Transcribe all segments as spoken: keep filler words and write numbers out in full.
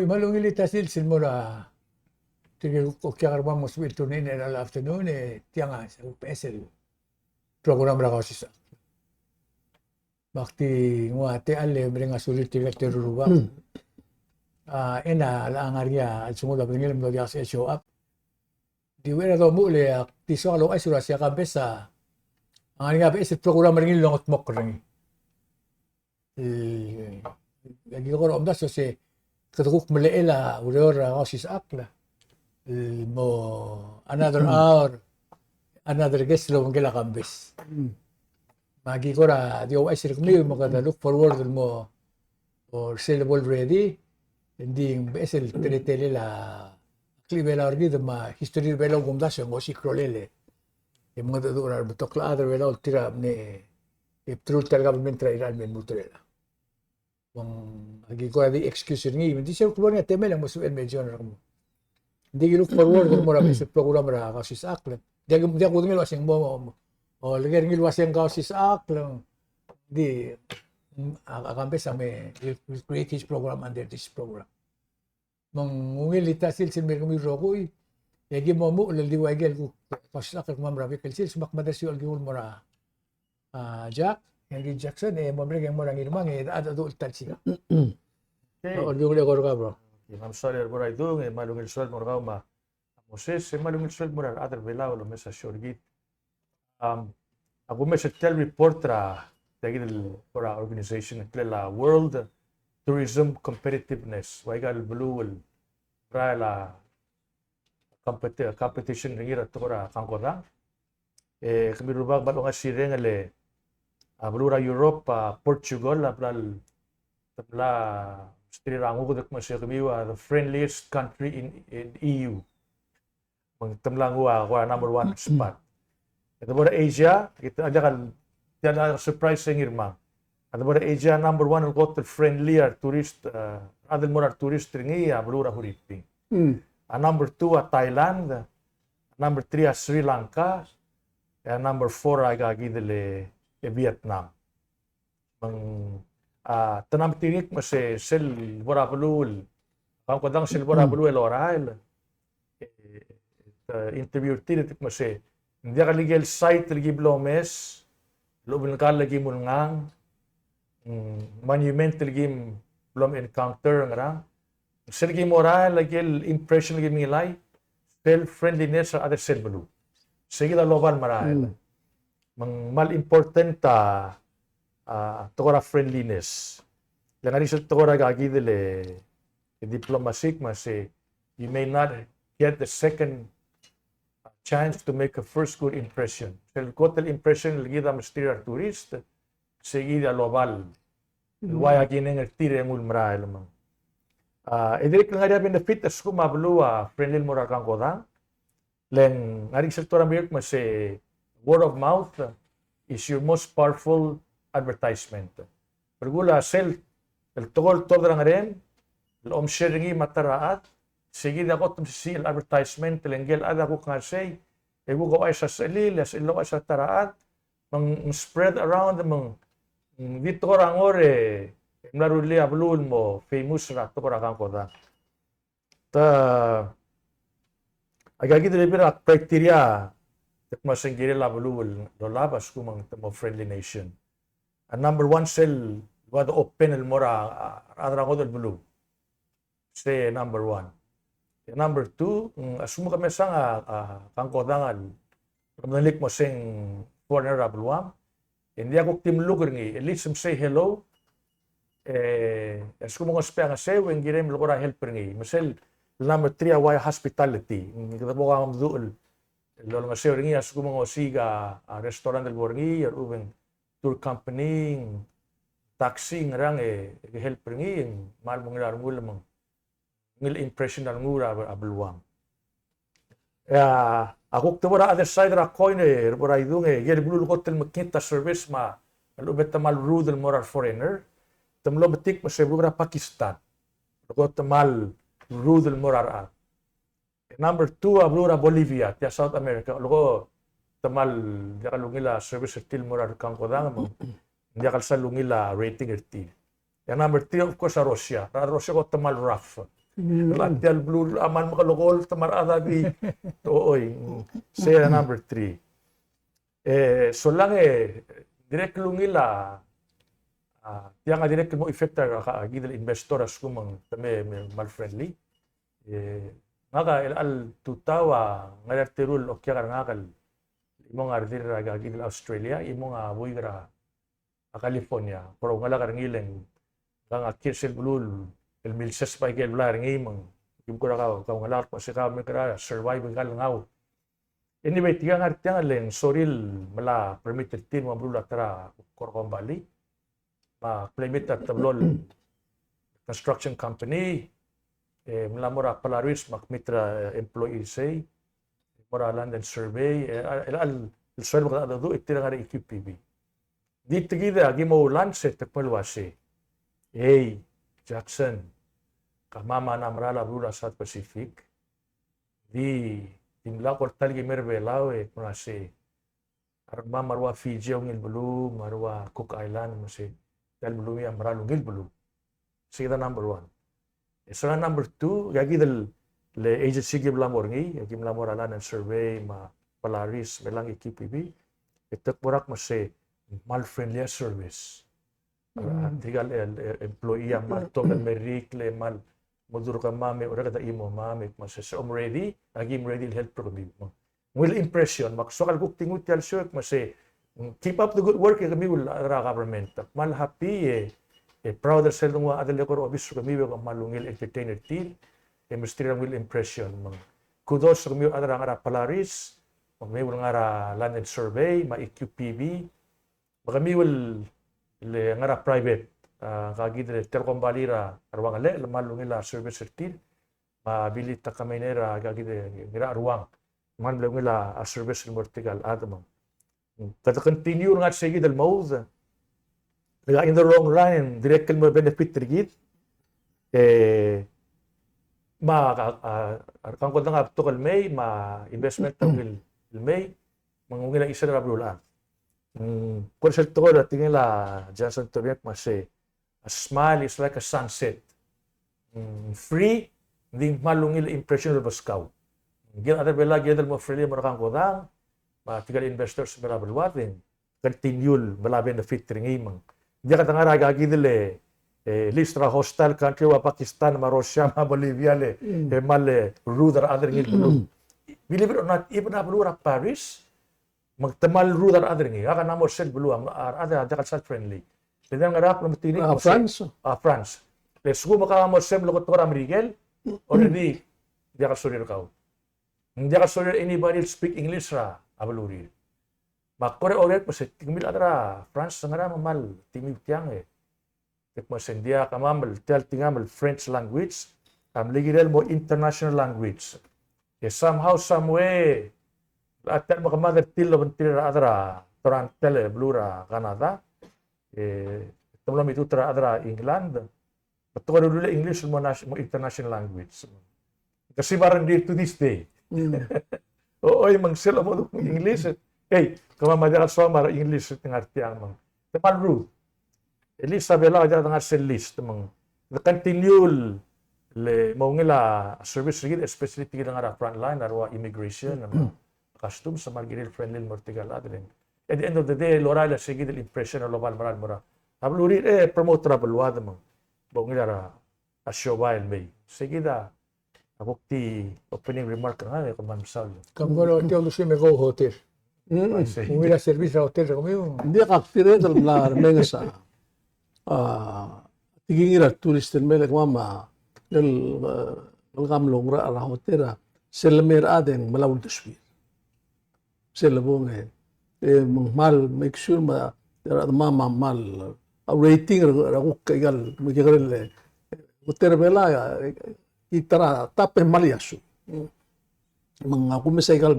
Me a ungil el ta sils el mo er a tirke el kuk okiu er a rubak el mo sebechir el tune in er a afternoon, e tiang a se beches el program er a Kausisechakl. Me ak di nguu a techall e mereng a sulir tirke el teru el rubak. A, e ng locha ngar er ngii a lsekum a bedengel me ng diak el show up. Di uchei er a domuchel e ak di soak el ouchais el uasei a Kambes a ngar er ngii a beches el program er ngii el longetmokl er ngii. E, e aki kora omdasu el uasei kede kuk melechel a ureor er a Kausisechakl el mo another hour, another guest el obengkel a Kambes. Me aki kora di ouchais er kemiu me kede look forward el mo er sel bo el ready, e ng di beches el teletelel a klechibelau er kid me a history er a Belau, kumdasu e ng osiik a rolel e mengedecheduch er a rebetok el chad er a Belau el tir a mle, e bdelul tia el government er a Irrai el me lmuut er chelechang. Me aki kora di excuse er ngii, me ng di sel kulekoi a temel e ng mo sebechel el me join er kemam. Ng di ki look forward el mo er a beches el program er a Kausisechakl. Ng diak, ng diak kudengei el uasei ng mo, mo, o, leker ngii el uasei ng Kausisechakl. Ng di, mm, a, a Kambes a me, will, will create his program under this program. Me ng ungil el ta sils el mo er kemiu el rokui, e aki mo omuchel el di ua ikel kuk Kausisechakl er kemam er a bek el sils, me ak medersiu el ki ul mo er a a, Jack, Henry Jackson, e mo merek e ng mo er a Ngirmang, e a, a, a, a, ta el sika. Okay. Olbiil e kora kau, bro. Okay, me a sulir a Boraidung, e me a ungil sulir el mo er kau me a Moses, e me a ungil sulir el mo er a rechad er a Belau el omes a show er kid. Um, a kumes er tia el report er a, tia kid el, er a organization, el, a World Tourism Competitiveness, ua ika el beluu el, er a, el competi-, competition er ngii er a tekoi er a kangkodang. E kemiu el rubak, me a longasireng el, a beluu er a Europe, a Portugal, a bla, te mla msterir a nguked el kmo se kemiu a the friendliest country in, in E U. Me te mla nguu a, a number one spot. E de bo er a Asia, e te, a diak el, diak el surprise er ngii, Ngirmang. A de bo er a Asia, number one el kot el friendly er a tourist, e, a di el mo er a tourist er ngii a beluu er a Huriping. Mm. A number two a Thailand, number three a Sri Lanka, e a number four a ika kid el, e, Vietnam. Me ng, a, te mla metik el kmo se sel bo er a beluu el, kangkodang sel bo er a beluu el orael, e, e, te interview er tir e te kmo se, ng diak el ikel site el ki mlo omes, lechub el ngkal el ki mulngang, mm, monument el ki mlo encounter, ngerang, sel ki mo er a, like, el impression el ki mlai, sel friendliness er a rechad er sel beluu. Se kid a loba el merael. Mm. Me ng kmal important a, a, tekoi er a friendliness. Le ngar er ngii sel tekoi er a ika kid el, e, diplomacy, me se, you may not get the second chance to make a first good impression. Sel kot el impression el kid a mesterir a retourist, se kid a loba el, mm, ua ia kinengertir e nguu el merael me ng. A, e dirrek el ngar er ngii a benefit a lsekum a beluu a friendly el mo er a kangkodang. Le ng ngar er ngii sel tekoi er a Merikel el kmo se word of mouth is your most powerful advertisement. Belkul a sel, el tekoi el tobed er a ngerem, el omshare er ngii me a ta er a chad, se kid a kot el mesisiich el advertisement, le ngike el chad a kuk ngar er sei, e kuk ouchais a sechelil, e a sechelil a ouchais a ta er a chad, me ng spread around, me ng, mm, di tekoi er a ngor e mla rullii a beluu el mo famous er a tekoi er a kangkodang. Ta, aika kid el bebil er a criteria, te kmo se ng kirel a beluu el olab a lsekum ng te mo friendly nation. A number one sel ua de open el mo er a, a, a rechad er a ngodech el beluu. Se number one. E number two, mm, a lsekum ke mesang a, a, kangkodang el, ke medengei el kmo se ng foreigner er a beluam, e ng diak kuk di mluk er ngii, at least me say hello, e, e a lsekum ng ousbech a ngeseu, e ng kirem el kora help er ngii. Me sel number three a ua hospitality. Ng kede bo kau a meduch el, el olengeseu er ngii, a lsekum ng osiik a, a restaurant el bo er ngii, a lechub e ng tour company, taxi, ngerang e, e ke help er ngii, e ng kmal mo ungil a rengul me ng ungil impression a rengul er a, a beluam. E a, a kuk te bo er a other side er a coin e, er a bo er a idung e, ikel beluu el kot el mekngit a service me a lechub e te kmal rude el mo er a re foreigner, te mlo metik me se beluu er a Pakistan. El kot te kmal rude el mo er a rechad. Number two a beluu er a Bolivia, tia South America, el kot te kmal diak el ungil a service er tir el mo er a re kangkodang, me ng diak el sal ungil a rating er tir. E a number three, of course, a Russia. A Russia a kot te kmal rough. Mm. Ng tia el beluu a kmal mekelekolt, te mla er a chad a di. Oi, mm. Sei a number three. E, solang e, dirrek el ungil a, a, tiang a dirrek el mo effect er a, a, kid el investor a lsekum ng te me, me kmal friendly. E, ngak a, el, el tutau a, ngar er a teru el okiak er ngak el, chimong a redil er a, a, kid el Australia, chimong a buik er a, a California. Kora oungalek er ngii el ng, ngak a kiei er sel beluu el milses bai ikel blai er ngii me ng, kim kora kau, kaungalek el kmo se kau me kora survive ikel ngau. Anyway, tia ngar tiang el ng sorir el mla permit er tir me a meruul a ta er a kora kombalii. Me ak mle meet er a teblo el construction company, e, mla mo er a Polaris me ak meet er a, e, employee sei, mo er a land and survey, e, el, el, el survey me kede dedu, e tir a ngar er a E Q P B. Di tia kid a ki mo lunch e te kmo el uase, "Ei, Jackson, kemam a mla merael a beluu er a South Pacific, di, di mla kora ta el ki mer a Belau e kmo se, a rengmam a rua Fiji a ungil beluu, me a rua Cook Island, me se, tia el beluu a merael ungil beluu." Sei kid a number one. E se er a number two, e a kid el, le agency ki mla mo er ngii, e ki mla mo er a land and survey, me a Polaris, me a E Q P B, e te kmo er ngak me se, kmal friendly a service. A, tirka el, el, el employee a kmal tong el merik, le kmal mo dmu er kemam, e orreked a chimam, e kmo se, se kom ready, aki ready el help er kemiu. Ng ungil impression, me ak soak el kuk di nguu tia el show e kmo se, mm, keep up the good work e kemiu el chad er a government. Ak kmal happy e, e proud er sel dengua chad el eko er a obis er kemiu e kom kmal ungil entertain er tir, e mesterir a ungil impression. Me ng kudos er kemiu el chad er a ngar er a Polaris, me kemiu el ngar er a land and survey, me a E Q P B, me kemiu el, le ngar er a private, a, ngka kid el tia el kombalii er a ruangelechel, le kmal ungil a service er tir, me a Billy Takamine er a, ngka kid el Ngiracheruang, kmal mle ungil a service el mo er tirka el chad me ng. Kede continue er ngii sei kid el moud, le in the long run, dirrek el mo benefit er kid, e, me a, a, a, kangkodang a betok el mei, me a investment a ungil el mei, me ng ungil a chisel er a beluulechad. Mm, kora sel tekoi er a tekingel a Johnson Toribiong me se, "A smile is like a sunset." Mm, free, ng di kmal ungil impression el beskau. Ngii a rechad er a Belau a kired el mo friendly el mo er a kangkodang, me tirka el investors er a beluad, e ng continue el mla benefit er ngii me ng. Ng diak de ngar er a kid el, e, list er a hostile country, ua Pakistan, me a Russia, me a Bolivia, le, e kmal, e, rude a rechad er ngii el beluu. Believe it or not, even a beluu er a Paris, me te kmal rude a rechad er ngii, ngak a mla mo er sel beluu, a rechad a diak el sal friendly. Le ng ngar er a, a France. A France. Le lsekum ke mla mo er sel beluu el tekoi er a Merikel, already diak el sorir kau. Ng diak el sorir anybody el speak English er a belurir. Me ak kora oureor el kmo se, tia kemiu el chad er a France, ngera me kmal tingemiu tiang e. Te kmo se ng diak, kemam el, tia el tingam el French language a mle kirel el mo international language. E somehow, some way, a tia el mekemad er tir el obengterir a rechad er a Toronto el beluu er a Canada, e te mlo mitut er a rechad er a England, me te kora rullii a English el mo nas-, mo international language. Ke sibai er ngii to this day. Mm. O, oi, me ng sel mo dmu English. Ei, kemam a diak el soam a English el ngar tiang me ng. Te kmal rude. At least a Belau a diak de ngar sel list me ng. The continue el mo ungil a service er kid, especially tirke el ngar er a front line, a rua immigration, me a customs, me a kirel friendly el mo er tirke el chad. At the end of the day, el lorael a sei kid el impression el oba el merael el mo er a belurir, e promote er a beluad me ng. Bo ungil a, a siobai el mei. Sei kid a, a kuk di opening remark er ngak, e kmal mesaul. Kemam a kora tia el uldesuem e ko hotel. Mm. Ungil a service er a hotel er kemiu. Ng diak, ak kired el mla remenges a, a, tekingir a tourist el mei, le kemam a, el, e, el kmal oungerachel er a hotel a, sel lemei er a chad e ng mla uldesuir. Sel lebong e, e, me ng kmal make sure me a, er a, me a, me a, me a, a rating er a, er a kuk aika el, me a kekerei el, e, hotel er a Belau a, e, ta er a top e kmal iasu. Me ng a kumes aika el,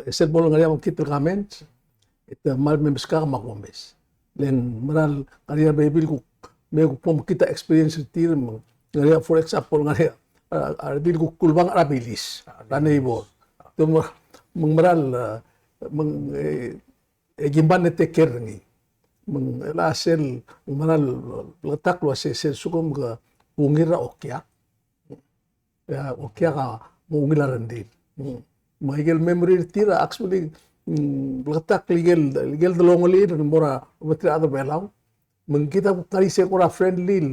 e, sel bo lengar er ngii a mekngit el comments, e te kmal meskak me a kumes. Le ng mera el ngar er ngii a rebebil kuk, me kuk mo mekngit a experience er tir, me ng ngar er ngii a, for example, ngar er ngii a, a, a rebebil kuk kulebangch er a bilis, er a neighbor. Te mo, me ng mera el, e, me ng, e, e kim bo el take care er ngii. Me ng, e, a sel, me ng mera el, bleketakl el uase sel lsekum ke ungil er a okiak, Ia, okiak a mo ungil a rengrir. Mm. Me a ikel memory er tir a actually, mm, bleketakl ikel, ikel delongelir el mo er a, mo er tir a chad er a Belau. Me ng kid a kuk ngar er ngii se kora friendly el,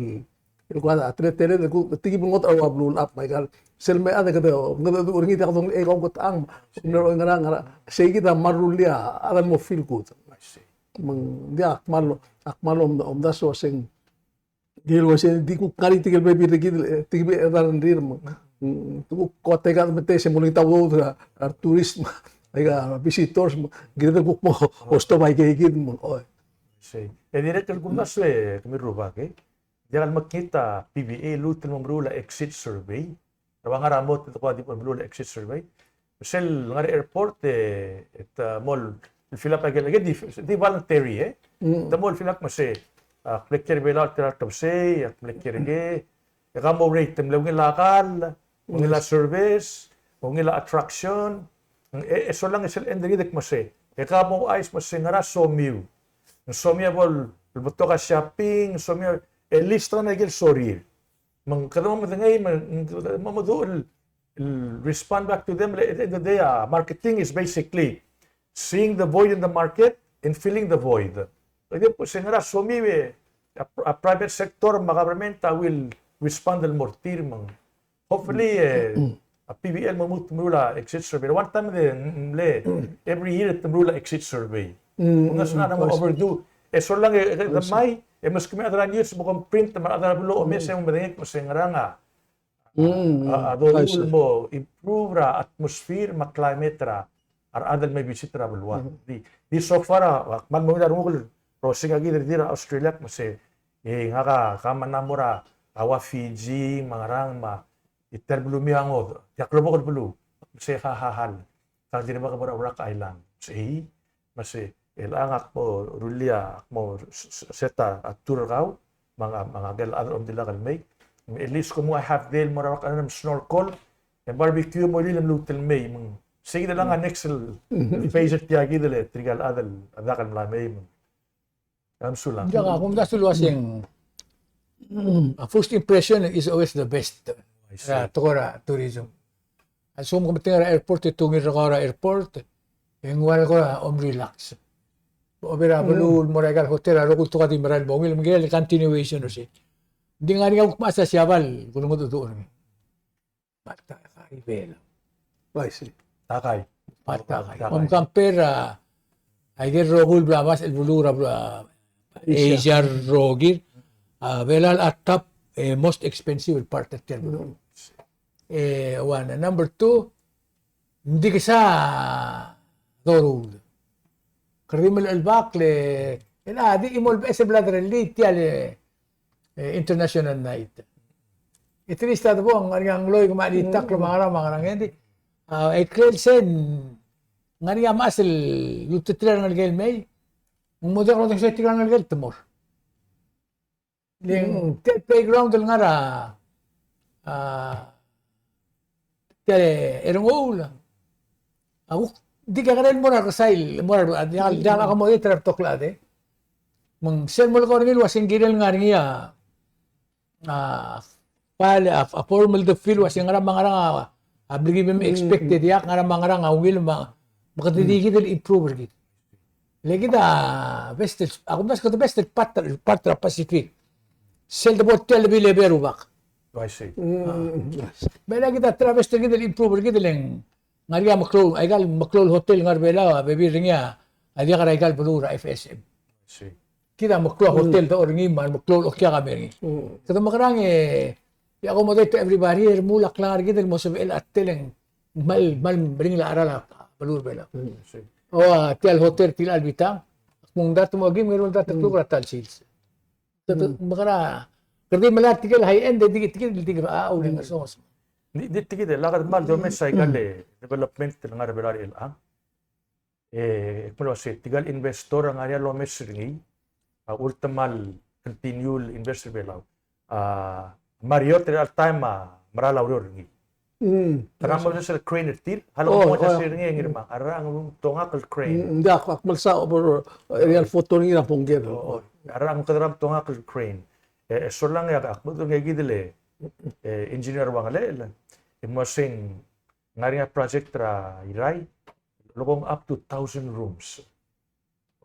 el kuk a teleteled el kuk, tirke el ngodech er a ua beluu el chad me a ikal, sel me a chad e kede, kede dmu er ngii e diak dongei e kau ketang, me ng ngar er ngii, ngar er ngii, sei kid a kmal rullii a chad el mo feel good. I see. Me ng diak, ak kmal, ak kmal om, omdasu el uaseng, di el uaseng, di kuk ngar er ngii tirke el bebil er kid, e, tirke el bebil er a rengrir, me ng, mm, kuk ko teka me te se mo olengit a udoud er a, er a tourist, me a, aika visitors, me ng kired el kuk mo, o stop aike kid, me ng, oi. Sei. E dirrek el kumdasu e, kemiu el rubak, e. Diak el mekngit a PVA el lmuut el mo meruul a exit survey. Ng ua ngar er a mot e te kuk di meruul a exit survey. Sel ngar er a airport, e, te mo el fill up a ikel, di, di voluntary, e. Mm. Te mo el fill up me se, a, ak mle kiei er a Belau el tela el kebesei, ak mle kiei er ngii, e ka mo rate, te mle ungil a kall, ungil a service, ungil a attraction, e, e solang e sel end er ngii e kmo se, e ka mo ouchais me se ngera somiu. Ng somiu a bo el betok a shopping, ng somiu, e list er ngii a ikel sorir. Me ng kede mo medengei, me ng kede mo meduch el, el respond back to them, at the end of the day, a marketing is basically seeing the void in the market and filling the void. Kede kmo se ngera somiu e, a, a private sector me a government a will respond el mo er tir me ng. Hopefully, e, a PVA a mo lmuut el meruul a exit survey. One time e ng mle, every year e te meruul a exit survey. Mm, ng ngar er ngii a mo overdue. E solang e, e, de mai, e meskemiu a rechad er a news, me kom print, me a rechad er a beluu a omes e mo medengei el kmo se ngerang a, a, a doruul el mo improve er a atmosphere me a climate er a, a rechad el me visit er a beluu. Di, di so far a, a kmal mo er a renguk el roseng a kid er tir er a Australia el kmo se, e, ngak a, ka mla mo er a, a ua Fiji, me a ngerang, me a, e tia el beluu me a ngodech, tia el klebokel el beluu, me se ha, ha, hal. Ka dirrek el mo er a Rock Island. Se, e, me se, el chang ak mo rullii a, ak mo s-, s-, set a tour er kau, me a, me a ikel chad el omdilak el mei. At least kom ua half day el mo er a Rock Island, snorkel, e barbecue mo er ngii el lmuut el mei, me ng. Sei kid el chang a next el phase er tia kid el tirke el chad el, a dak el mla mei, me ng. Ia, a kumdasu el uaseng, a first impression is always the best. I see. A tekoi er a tourism. A lsekum ke metengel er a airport, e te ungil er kau er a airport, e ng ua el kora om relax. Obo er a beluu el mo er a ikal hotel a rokui el tekoi a di merael el bo ungil, me ng kirel continuation er sei. Ng di ngar er ngii a kuk mechas a Siabal, kulengedecheduch er ngii. Part a kai Belau. I see. A kai. Part a kai. A kai. Om compare a, a ikel rokui el bla mas el beluu er a bla Asia. Asia el rokir. A Belau a top, e, most expensive el part er tia el beluu. Mm. E, one. Number two, ng di kesa doruul. Kede di melechelbakl e, e a di chimo el beches el bla derellii tia el, e, international night. E te di start bo, ng ngar er ngii a ngloik me a chelitakl me a ngerang me a ngerang, e ng di, a, e ikrel sei, ng ngar er ngii a mechas el ultutelel a rengelekel el mei, ng mo diak lodengei tirka el rengelekel el te mo er. Le ng tia el playground el ngar er a, a, tia el Erenguul. A kuk di kekerei el mo er a Rekesai, mo er a, diak, diak accommodate er a betok el chad e. Me ng sel molekoi er ngii el uaseng kirel ngar er ngii a, a, file, a, a formal de fill el uaseng ngera me a ngerang a, a bla ki mei me expect e diak, ngera me a ngerang a ungil me a, me kede di kid el improve er kid. Le kid a best, a kumdasu kede best el part, part er a Pacific. Sel debo tia el level e beru bak. I see. Mm. Me le kid a travel er kid el improve er kid le ng ngar er ngii a meklou, aika el meklou el hotel ngar er a Belau a bebil er ngii a diak er aika el beluu er a F S M. I see. Kid a meklou a hotel dechor er ngii me a meklou el okiak a mei er ngii. Mm. Kede mekerang e, e accommodate to everybody, e remuul a klengar er kid el mo sebechel a hotel e ng kmal, kmal meringel a cheral a beluu er a Belau. Mm, I see. O, a tia el hotel er tia el bitang, kmo ng dart mo kim, ng eru el dart el kluk er a ta el sils. Te, te, mekerang, kede di melai a tirke el high end, e di, di, di, di, a, a, uleng a songes. Di, di, tirke el, lak de kmal domes aika el development el ngar er a Belau er chelechang. E, e kmal uase, tirke el investor a ngar er ngii a lomes er ngii, a, ultemall continue el invest er a Belau. A, Marriott er chelecha el taem a mera el oureor er ngii. Mm. Te ngar er ngii a sel crane er tir, a lechub e ng mo er ngii a Ngirmang, a rrang, ng tongak el crane. Mm, ng diak, ak mesa a bo er a aerial photo er ngii er a bongked. O, o. A rrang, kede rrang tongak el crane. E, e solang e ak, ak mo dengei kid el, e, engineer Wangelel. E mo se ng ngar er ngii a project er a Irrai, lolekoi up to thousand rooms.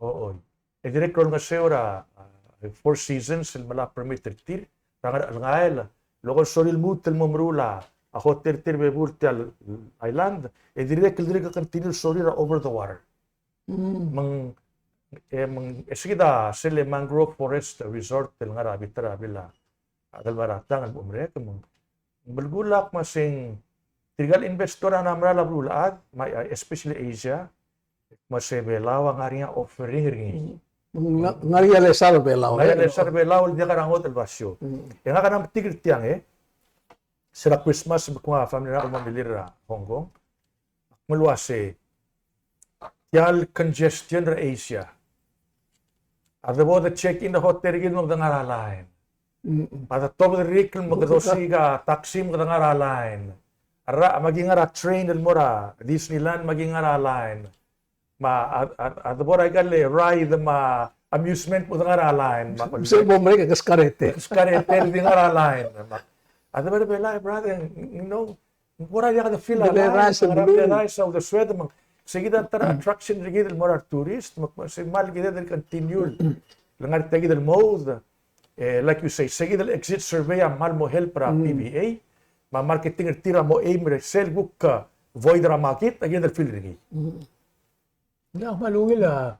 Oi. E dirrek el olengeseu er a, a, Four Seasons el melai a permit er tir, er a ngar er a chelngael, lolekoi sorir el lmuut el mo meruul a, a hotel er tir er a bebul er tia el island, e dirrek el dirrek el continue el sorir a over the water. Mm. Me ng, e, me ng, e se kid a sel mangrove forest resort el ngar er a bita er a blil a Adelbai er a Tang el bo merek, me ng, belkul a kmo se ng tirka el investor a mla merael a beluulechad, me a, especially Asia, kmo se Belau a ngar er ngii a offering er ngii. Ng ngar er ngii a lesar er a Belau. Ngar er ngii a lesar er a Belau el diak er a ngodech el basio. Mm. E ngak a mla metik er tiang, e. Se er a Christmas me kmo a family er ngak a mla milil er a Hong Kong. Ak mle uase, tia el congestion er a Asia. A debo de check in er a hotel er kid me kede ngar er a line. Mm. A de tobed er a ikl me kede osiik a taxi me kede ngar er a line. A rechad me aki ngar er a train el mo er a Disneyland me aki ngar er a line. Me a, a, a, a debo er aika el ride me a amusement me kede ngar er a line. Me a se bo merek e keskarete. Keskarete el di ngar er a line. Me a, a debo er a Belau, brother, you know, ng kora diak de feel a line, ng kora diak de feel a uldesued, me ng se kid a ta er a attraction er kid el mo er a tourist, me se kmal kid el continue el ngar er tia kid el mode. E, like you say, se kid el exit survey a kmal mo help er a P V A, me a marketing er tir a mo aim er sel kuk, uh, void er a market, a kid el fill er ngii. Ng kmal ungil a,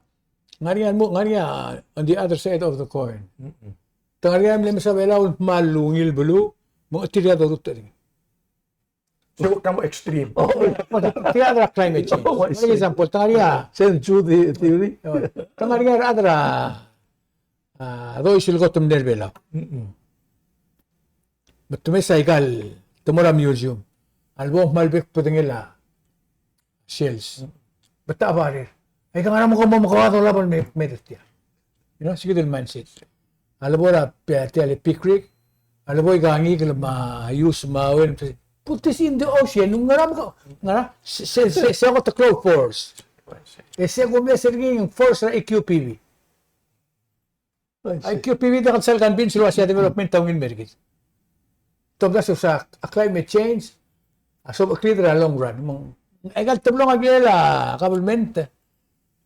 ngar er ngii a mo, ngar er ngii a, on the other side of the coin. Te ngar er ngii a mle mesa Belau el kmal ungil beluu, me ng tir a dorutech er ngii. Se kuk mo extreme. Oh, tia er a climate change. Oh, I see. For example, te ngar er ngii a, Saint Jude theory. Oh, te ngar er ngii a rechad er a, a, dois el kot el mle er a Belau. Mm-mm. Me te mesa aika el, te mo er a museum. A lebo kmal bek el bedengel a shells. Mm. Betok a barir. Aika ngera me kom mo mekoad a dolab el me, me er tia. You know, se kid el mindset. A lebo er a, tia el picnic. A lebo aika ngikel me a use me a uen. Put this in the ocean. Ngera me ko, ngera, se, se, se, se ko te cloud force. E se ko mesa er ngii a force er a E Q P V. I see. E Q P V a diak el sal convince el uasei a development a ungil el mer kid. Te omdasu el uasei a climate change a sebecheklir er a long run. Me ng, aika el teblong a kirel a government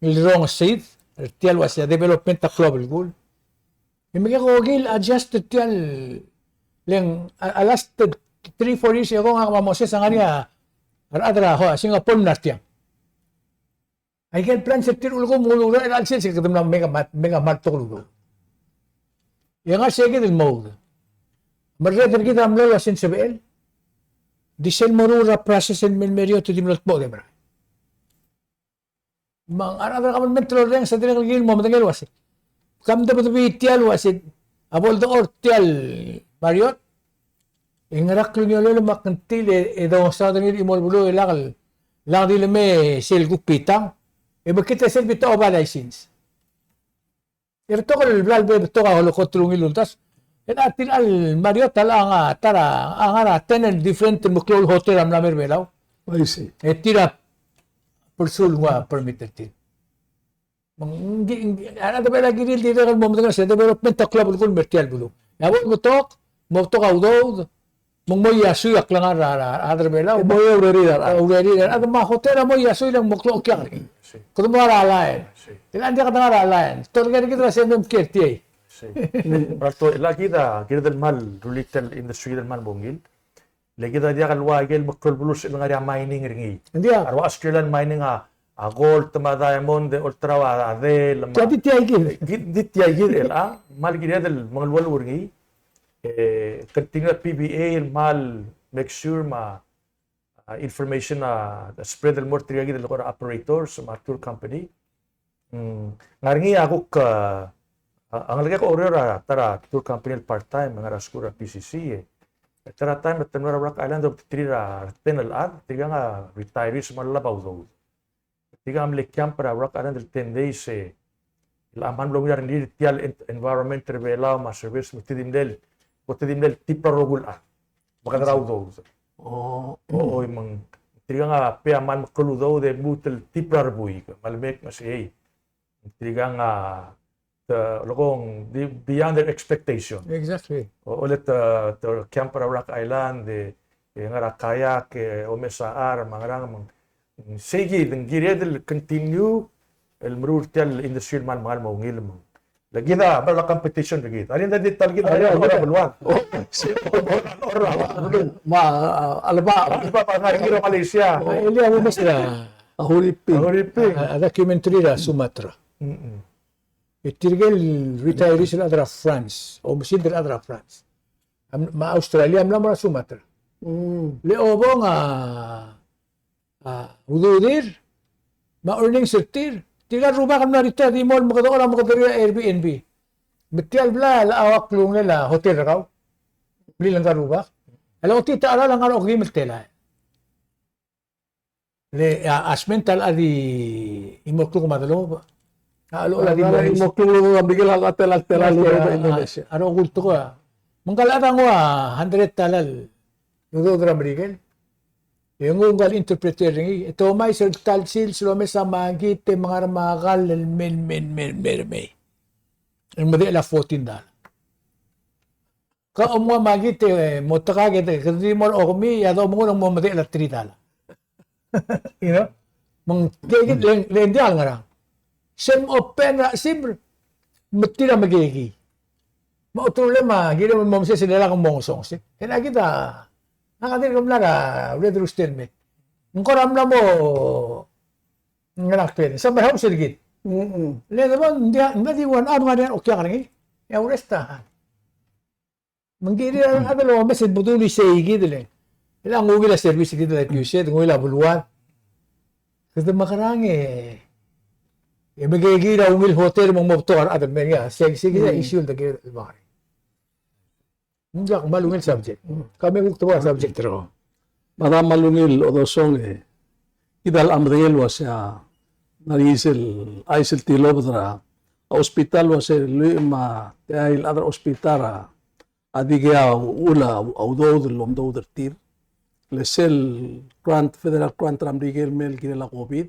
el rongesid er tia el uasei a development a klou a belkul. E me ke kuk el adjust er tia el, le ng, a, a last three, four years ago ngak me a Moses a ngar er ngii a rechad er a, ho, Singapore me a tiang. Aike el plan se tir a ulekum ng ulekum er a chelsel se kede mla meka mat, meka mat tok el ulekum. E ngar se kid el mode. Me a rechad er kid a mlo el uasei ng sebechel. Di sel moruul er a process el mei el mer eou e te di mlo el dmodem er a. Me a rechad er a government el orrenges a dirrek el kirel el mo medengei el uasei. Kam debedebei tia el uasei. A bo ledechor tia el Marriott. E ngera klungiolel me a kngtil e, e dongesaod er ngii el chimo el beluu e lak, lak di lemei sel kuk bitang. E mekngit a sel bitang a oba license. E betok el bla lebo, betok a olekot el ungil el uldasu. E a tir el Marriott a locha ngar, ta er a, a ngar er a ten el different el meklou el hotel a mla mer Belau. I see. E tir a pursue el nguu a permit er tir. Me ng, ng, a rechad er a Belau a kirir el dirrek el mo medengei el uasei a development a klou a belkul el mer tia el beluu. E a bo lebetok, mo betok a udoud, me ng mo iasui a klengar er a, er a, er a rechad er a Belau. Mo ourerir a rechad. Ourerir a rechad, me a hotel a mo iasui le ng mo klou a okiak er ngii. Kede mo er a line. E ng diak de ngar er a line. Te olengit er kid el uasei me mkiei er tiei. Alto, e le kid a, kired el kmal rullii tia el industry el kmal mo ungil. Le kid a diak el ua ikel meklou el beluu el sebechel ngar er ngii a mining er ngii. Ng diak. A rua Australia el mining a, a gold me a diamond, e olterau a, a del, me a. Tia di tia ikid. Di, di tia ikid el, a, kmal kired el mengeluolu er ngii. E, continue a P V A el kmal make sure me a, a, information a, a spread el mo er tirka kid el kora operators me a tour company. Mm, ngar er ngii a kuk, a, a ngelekek a oureor er a ta er a tour company el part-time, ngar er a skuul er a P C C, e. E ta er a taem e te mlo er a Rock Island e obengterir a ten el chad, tirkang a retirees me a lolab a udoud. Tirkang a mle camp er a Rock Island el ten days, e, el a kmal mlo ungil a rengrir tia el en-, environment er a Belau me a service me te di mle el, me te di mle el tip er a rokui el chad. Me kede er a udoud. Oh. O, oi, me ng tirkang a pay a kmal meklou el udoud e lmuut el tip er a rebuik. Me a lemek me sei. Tirkang a, te, lolekoi ng di beyond their expectation. Exactly. O, ole te, te camp er a Rock Island, e, e ngar er a kayak, e omes a charm, me a ngerang, me ng, sei kid, ng kired el continue el meruul er tia el industry el kmal, kmal mo ungil me ng. Le kid a, bla, competition er kid. A ringel di ta el kid a, a, a, a, a, beluad. Oh, sei, oh, oh, oh, oh, oh. Me a, a, a lebo. A lebo, me a ngar er a Malaysia. A, e le a omes er a, a Huriping. A Huriping. A, a documentary er a Sumatra. Mm-mm. E tirke el retirees el chad er a France, oumesingd el chad er a France. A, me a Australia a mla mo er a Sumatra. Mm. Le obong a, a ududir, me a earnings er tir, tirka el rubak el mla retire a di mo el mekedechor a mekedechor er a Airbnb. Me tia el blai a ua klungel a hotel er kau. Blil ngka el rubak. E le ongtita a cheral a ngar er a okeim el telael. Le, a, a sment a locha di chimo el kluk me a delobech. A locha di mo, chimo el kluk me a delobech, a, a, a rokui el tekoi a. Me ngka el chad a nguu a hundred dollar el udoud er a Merikel. E nguu ngka el interpreter er ngii, e te omais er a ta el sils el omes a mangkit e mengar me a kall el mei, mei, mei, mei, mei. E medechel a fourteen dollar. Ke omnguu a mangkit e mo tekak e kede di mo er a okemi, e a domengur e ng mo medechel a three dollar. You know? Me ng keikid le, le ng diak el ngerang. Sel mo open er a chesimer, me tir a mekekii. Me a ultutelel me a kirem el mo meses e le lak mo ngesonges. E ng kid a, ngak a dirk mla er a, ureor er a stalemate. Ng kora mla mo ngerakl el summer house er kid. Mm-mm. Le de bo, ng diak, ng di one hour ngar er ngii a okiak er ngii. E a urrest a Me ng kirir a rechad el omes el bedul isei kid el, el a ngungil a service kid el like you said, ngungil a beluad. Kede mekerang e, e mekekii a ungil hotel me ng mo betok a rechad el mei er ngii a, sei, sei kid a issue el de kired el mekerang. Ng diak kmal ungil subject. Ka me kuk teblo a subject er kau. Mada kmal ungil Odesong e, kid a locha medengei el uasei a, ng ngar er ngii sel chais el tilobed er a hospital el uasei lluich me a teai el chad er a hospital a a dikea uchul a udoud el omdoud er tir. Le sel grant, federal grant er a Merikel el mei el kirel a COVID,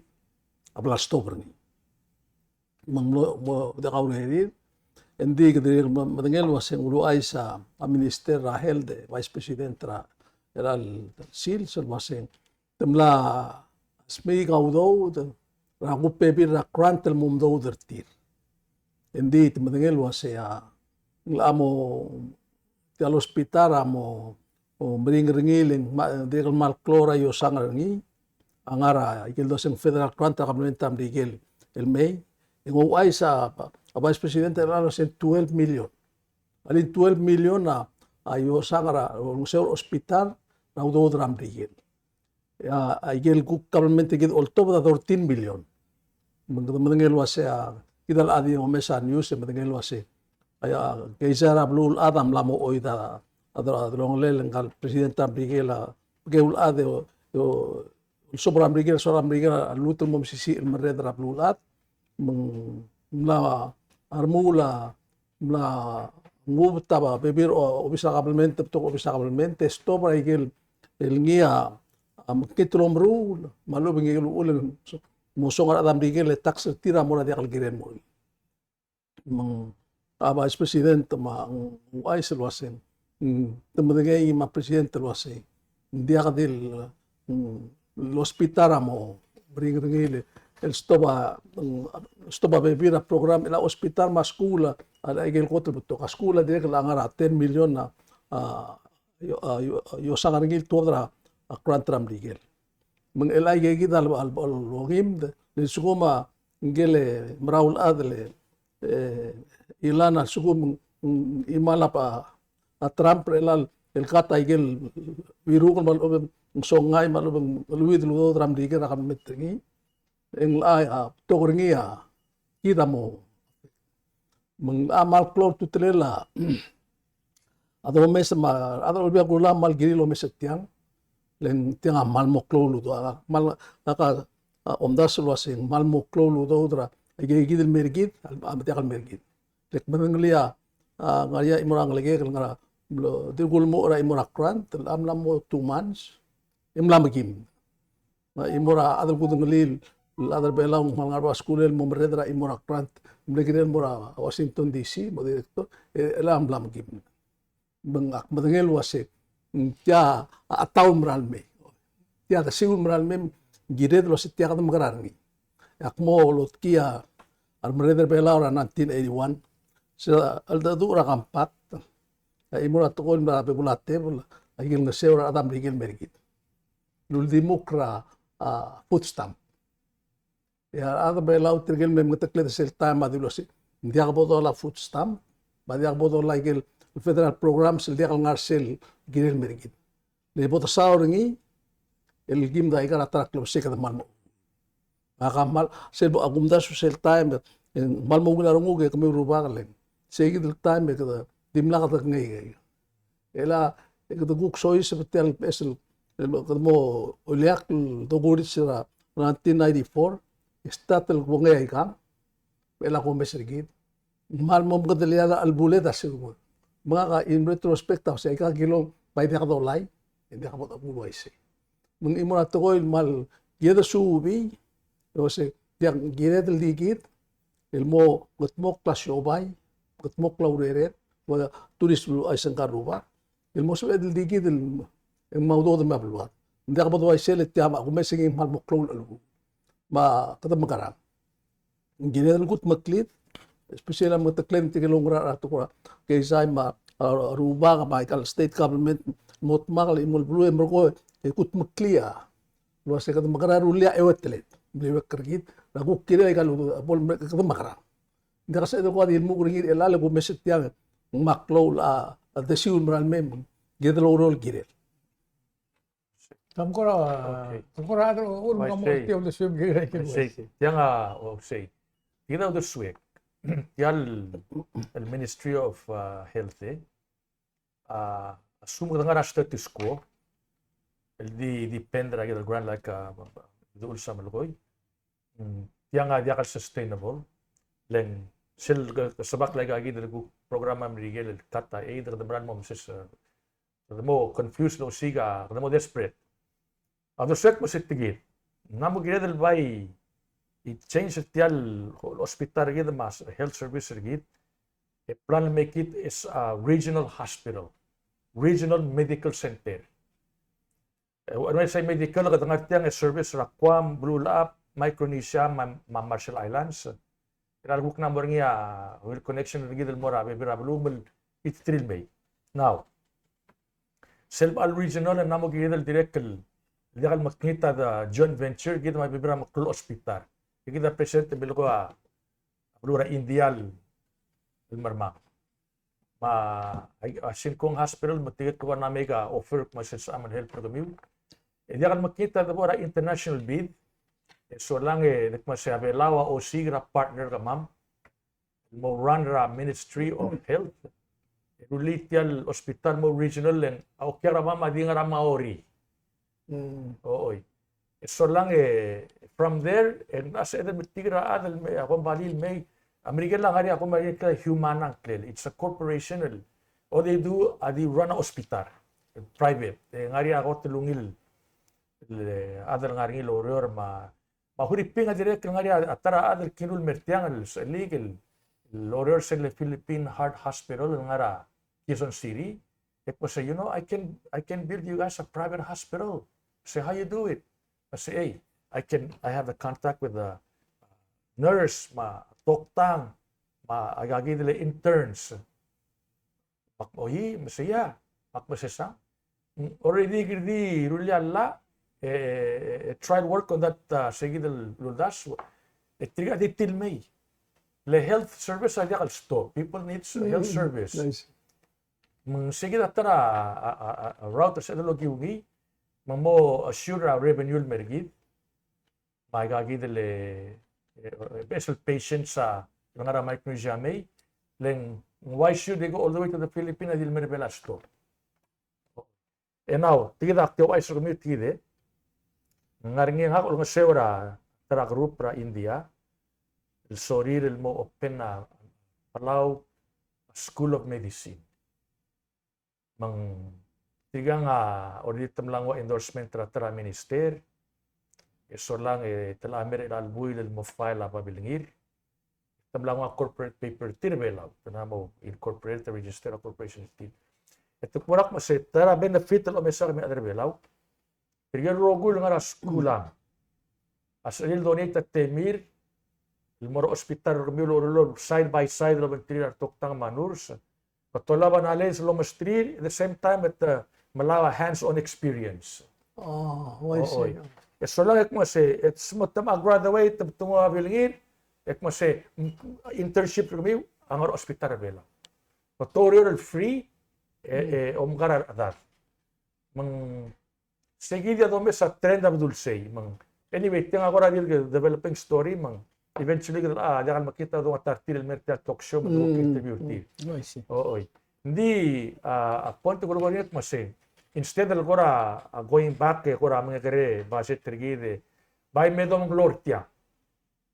a bla lstop er ngii. Me ng mlo, mo diak a urerir, e ng di kede medengei el uasei ng uluuchais a, a minister er a health, e vice president er a, er a sils el uasei te mla smeik a udoud er a kuk bebil er a grant el mo omdoud er tir. Engdi te medengei el uasei a, ng locha mo, tia el hospital a mo, mo meringel er ngii el ng dirrek el kmal klou er a iosang er ngii, a ngar er a ikel doseng federal grant er a kabelment er a Merikel el mei, e ng ouchais a, a vice president er a loseng twelve million. A le ng twelve million a, a iosang er a, olengeseu er a hospital er a udoud er a Merikel. A, a ikel kuk kabelment er kid oltobed a thirteen million. Me kede medengei el uasei a, kid a locha di omes a news e medengei el uasei a, a keizai er a beluulechad a mla mo oid a, a delongelel ngka el president er a Merikel a, bekeul chad e, e, olsobel er a Merikel, soal er a Merikel a lluut el mo mesisiich el merreder er a beluulechad. Me ng mla, a remuul a mla ngubet a bebil er a obis er a kabelment, betok obis er a kabelment, e stop er a ikel el ngii a, a mekngit el omeruul, me a lechub e ng ikel uchul el mo song a rechad er a Merikel e tax er tir a mo er a diak el kirel el mo er ngii. Me ng, a vice president me ng ouchais el uasei, mm, te medengei me a president el uasei ng diak di el, mm, el hospital a mo meringel er ngii el stop a, mm, stop a bebil er a program er a hospital me a skuul a, a ikel kot el betok. A skuul a dirrek el ngar er a ten million a, a, io-, a, io-, iosang er ngii el tuobed er a, a grant er a Merikel. Me ng chelecha ikei kid a le, a le, a longimd, le lsekum a ngike el merael el chad el, e, Elon a lsekum ng, ng chimal a, a Trump er chelecha el cut a ikel biruk me a lechub e ng songai me a lechub e ng cheleuid el udoud er a Merikel er a kabelment er ngii. E ng locha, a, betok er ngii a, kid a mo Me ng, a, kmal klou a ultutelel a, a domes me a, a rechad er a Olbiil er a Kelulau a kmal kirir el omes er tiang, le ng tiang a kmal mo klou el udoud, a, kmal, a, ka, a, omdasu el uasei ng kmal mo klou el udoud er a, aike kid el mei er kid, a, a, me diak el mei er kid. Le kmedengelii a, a, ngar er ngii a chimo er a ngelekek el ngar er a, mlo, di kulemuchel er a chimo er a grant, a mla mo two months, e mla mekim. Me a chimo er a chad el kudengelii el chad er a Belau el kmal ngar er a skuul el mo merreder er a chimo er a grant, mle kirel el mo er a Washington D C, mo director, e, e le ng mla mekim. Me ng ak medengei el uasei, Tia a, a tau el mera el mei. Tia a desiu el mera el mei, kired el uase tia kede mekerang er ngii. Ak mo lotkii a remerreder er a Belau er a nineteen eighty-one. Se el cheldecheduch er a Compact. A chimo er a tekoi el mla er a bebul a tebel, a ikel ngeseu er a rechad er a Merikel el mer kid el uldimukl er a, a, food stamp. E a rechad er a Belau tirke el me mengetekled er sel taem a dilu el uase, ng diak bo dola food stamp, me a diak bo dola ikel federal programs el diak el ngar er sel kirel el mer kid. Le bo desaod er ngii, el kim da ikar a ta er a klebesei e kede kmal mo. A kmal, sel bo, a kumdasu sel taem, e ng kmal mo ungil a renguk e kemiu el rubak el. Sei kid el taem e kede dimlak de kengei. E le, e kede kuk soiseb er tia el beches el, el kede mo ileakl el dokurits er a nineteen ninety-four, e start el kbongei a ikang, e le a kumes er kid. Kmal mo mekedelii a chelbuul e a sel kuk. Me ngak a in retrospect a uase aika kilong bai diak dolai, e diak bo debulu a isei. Me ng chimo er a tekoi el kmal kired el suubii, e uase, diak kired el di kid, el mo kldmokl a siobai, kldmokl a urered, me a tourist el uaisei ngka el rubak, el mo sebeched el di kid el, el mo udoud me a beluad. Ng diak bo doaisei le tia me a kumes er ngii a kmal mo klou el chelbuul. Me kede mekerang. Ng kired el kutmeklid, especially a mengetekled tirke el oungerachel er a tekoi er a keizai me a, a, rubak me aika el state government, mo dmak el chimo el beluu e merekong e kutmeklii a. El uase kede mekerang e rullii a eueteled. Mle uek er kid, e kuk kirel aika el, bo le kede mekerang. Ng diak sebeched el kuk di lmuk er ngii er chelecha el kumes er tiang, ng kmal klou a, a desiu el mera el mei, kired el oureor el kirel. Kam kora, okay. Kam kora a, ur, me kam mo tia uldesuem kirel, kirel. Sei. Tiang a, o sei. Tia uldesuek. Tia el, el Ministry of, uh, Health, e. A, assume kede ngar er a status quo. El di, depend er a kid el grant like, uh, di ulsa melekoi. Mm, tiang a diak el sustainable. Le ng sel ke, kesebak el aika kid el kuk program er a Merikel el cut a aid, kede mera el mo meses, uh, kede mo confused el osiik a, kede mo desperate. A uldesuek me se tia kid. Ng mla mo kired el bai, i change er tia el hospital er kid me a health service er kid. E plan make it as a regional hospital, regional medical center. E, when I say medical, kede ngar tiang e service er a Guam, Beluulechab, Micronesia, me a, me a Marshall Islands. Era el kuk ng mo er ngii a real connection er kid el mo er a bebil er a beluu me le iterir el mei. Now, sel bo el regional e ng mo kired el dirrek el, diak el mekngit a de joint venture kid me a bebil er a meklou el hospital. E kid a present el melekoi a beluu er a India el, el mermang. Me a, a Shin Kong Hospital, me tirke el kuk mla make a offer, me sel sel a help er kemiu. E diak el mekngit a de bo er a international bid, e solang e, de kmo se a Belau a osiik er a partner er kemam, el mo run er a Ministry of Health, e rullii tia el hospital mo regional le ng, a okiu er kemam a di ngar er a Maori. Mm. Oi. E solang e, from there, e ng sebeched el metik er a chad el mei, a kombalii el mei, a Merikel a ngar er ngii a kombalii el Humana ngklel. It's a corporation el, all they do, a di run a hospital, private. E ngar er ngii a kot el ungil, el, e, chad el ngar er ngii el oureor me a, me a Huriping a dirrek el ngar er ngii a ta er a chad el kiru el mer tiang el, el, el oureor er sel Philippine Heart Hospital el ngar er a Quezon City. E kmo se, you know, I can, I can build you guys a private hospital. Say, how you do it? I say, hey, I can, I have a contact with a nurse, me a toktang, me a aika kid el interns. Me ak, oi, me sei a, me ak mesesang. Mm, already kid di rullii a llach, e, e, e, try to work on that, uh, se kid el uldasu. E tirka di tir el mei. Le health service a diak el stop. People needs health service. Mm, nice. Me ng se kid a ta er a, a, a, a, a route el sebeched el okiu ngii, me ng mo assure a revenue el mer kid, me aika kid el, e, e, beches el patients a, el ngar er a Micronesia a mei, le ng uaisei e de go all the way to the Philippines a di le mer a Belau a stop. E now, tia kid a tia ouchais er kemiu tia kid e. Ng ngar er ngii a ngak a olengeseu er a ta er a group er a India el sorir el mo open a Palau School of Medicine. Me ng tirkang a already te mla nguu a endorsement er a ta er a minister, e solang e te locha mer er a chelecha el buil el mo file a babilngir. Te mla nguu a corporate paper er tir er a Belau, te mla mo incorporate, register a corporation er tir. E te kmo er a kmo se ta er a benefit el omes a kemiu el chad er a Belau. Tirke el rokui el ngar er a skuul a, a sebechir el donate a temir el mo er a hospital er kemiu el oureor side by side el obengterir a retoktang me a nurse. Me te olab a knowledge el omesterir, at the same time, e te melai a hands-on experience. Oh, I see. Oi. E solang e kmo se, e te mo, te mo graduate, te mo bilngir, e kmo se, mm, internship er kemiu a ngar er a hospital er a Belau. Me te oureor el free, e, e omkar a rechedad. Me ng Sei kid a domes a trend a bedul sei, me ng. Anyway, tiang a kora di el developing story, me ng. Eventually, kede, a, diak el mekngit a donguu a ta er tir el mer tia el talk show, me te kuk interview er tir. Oh, I see. O, oi. Ng di, a, a point el kora ngii el kmo se, instead el kora, a, going back, e kora mengekerei budget er kid, e bai me domklou er tia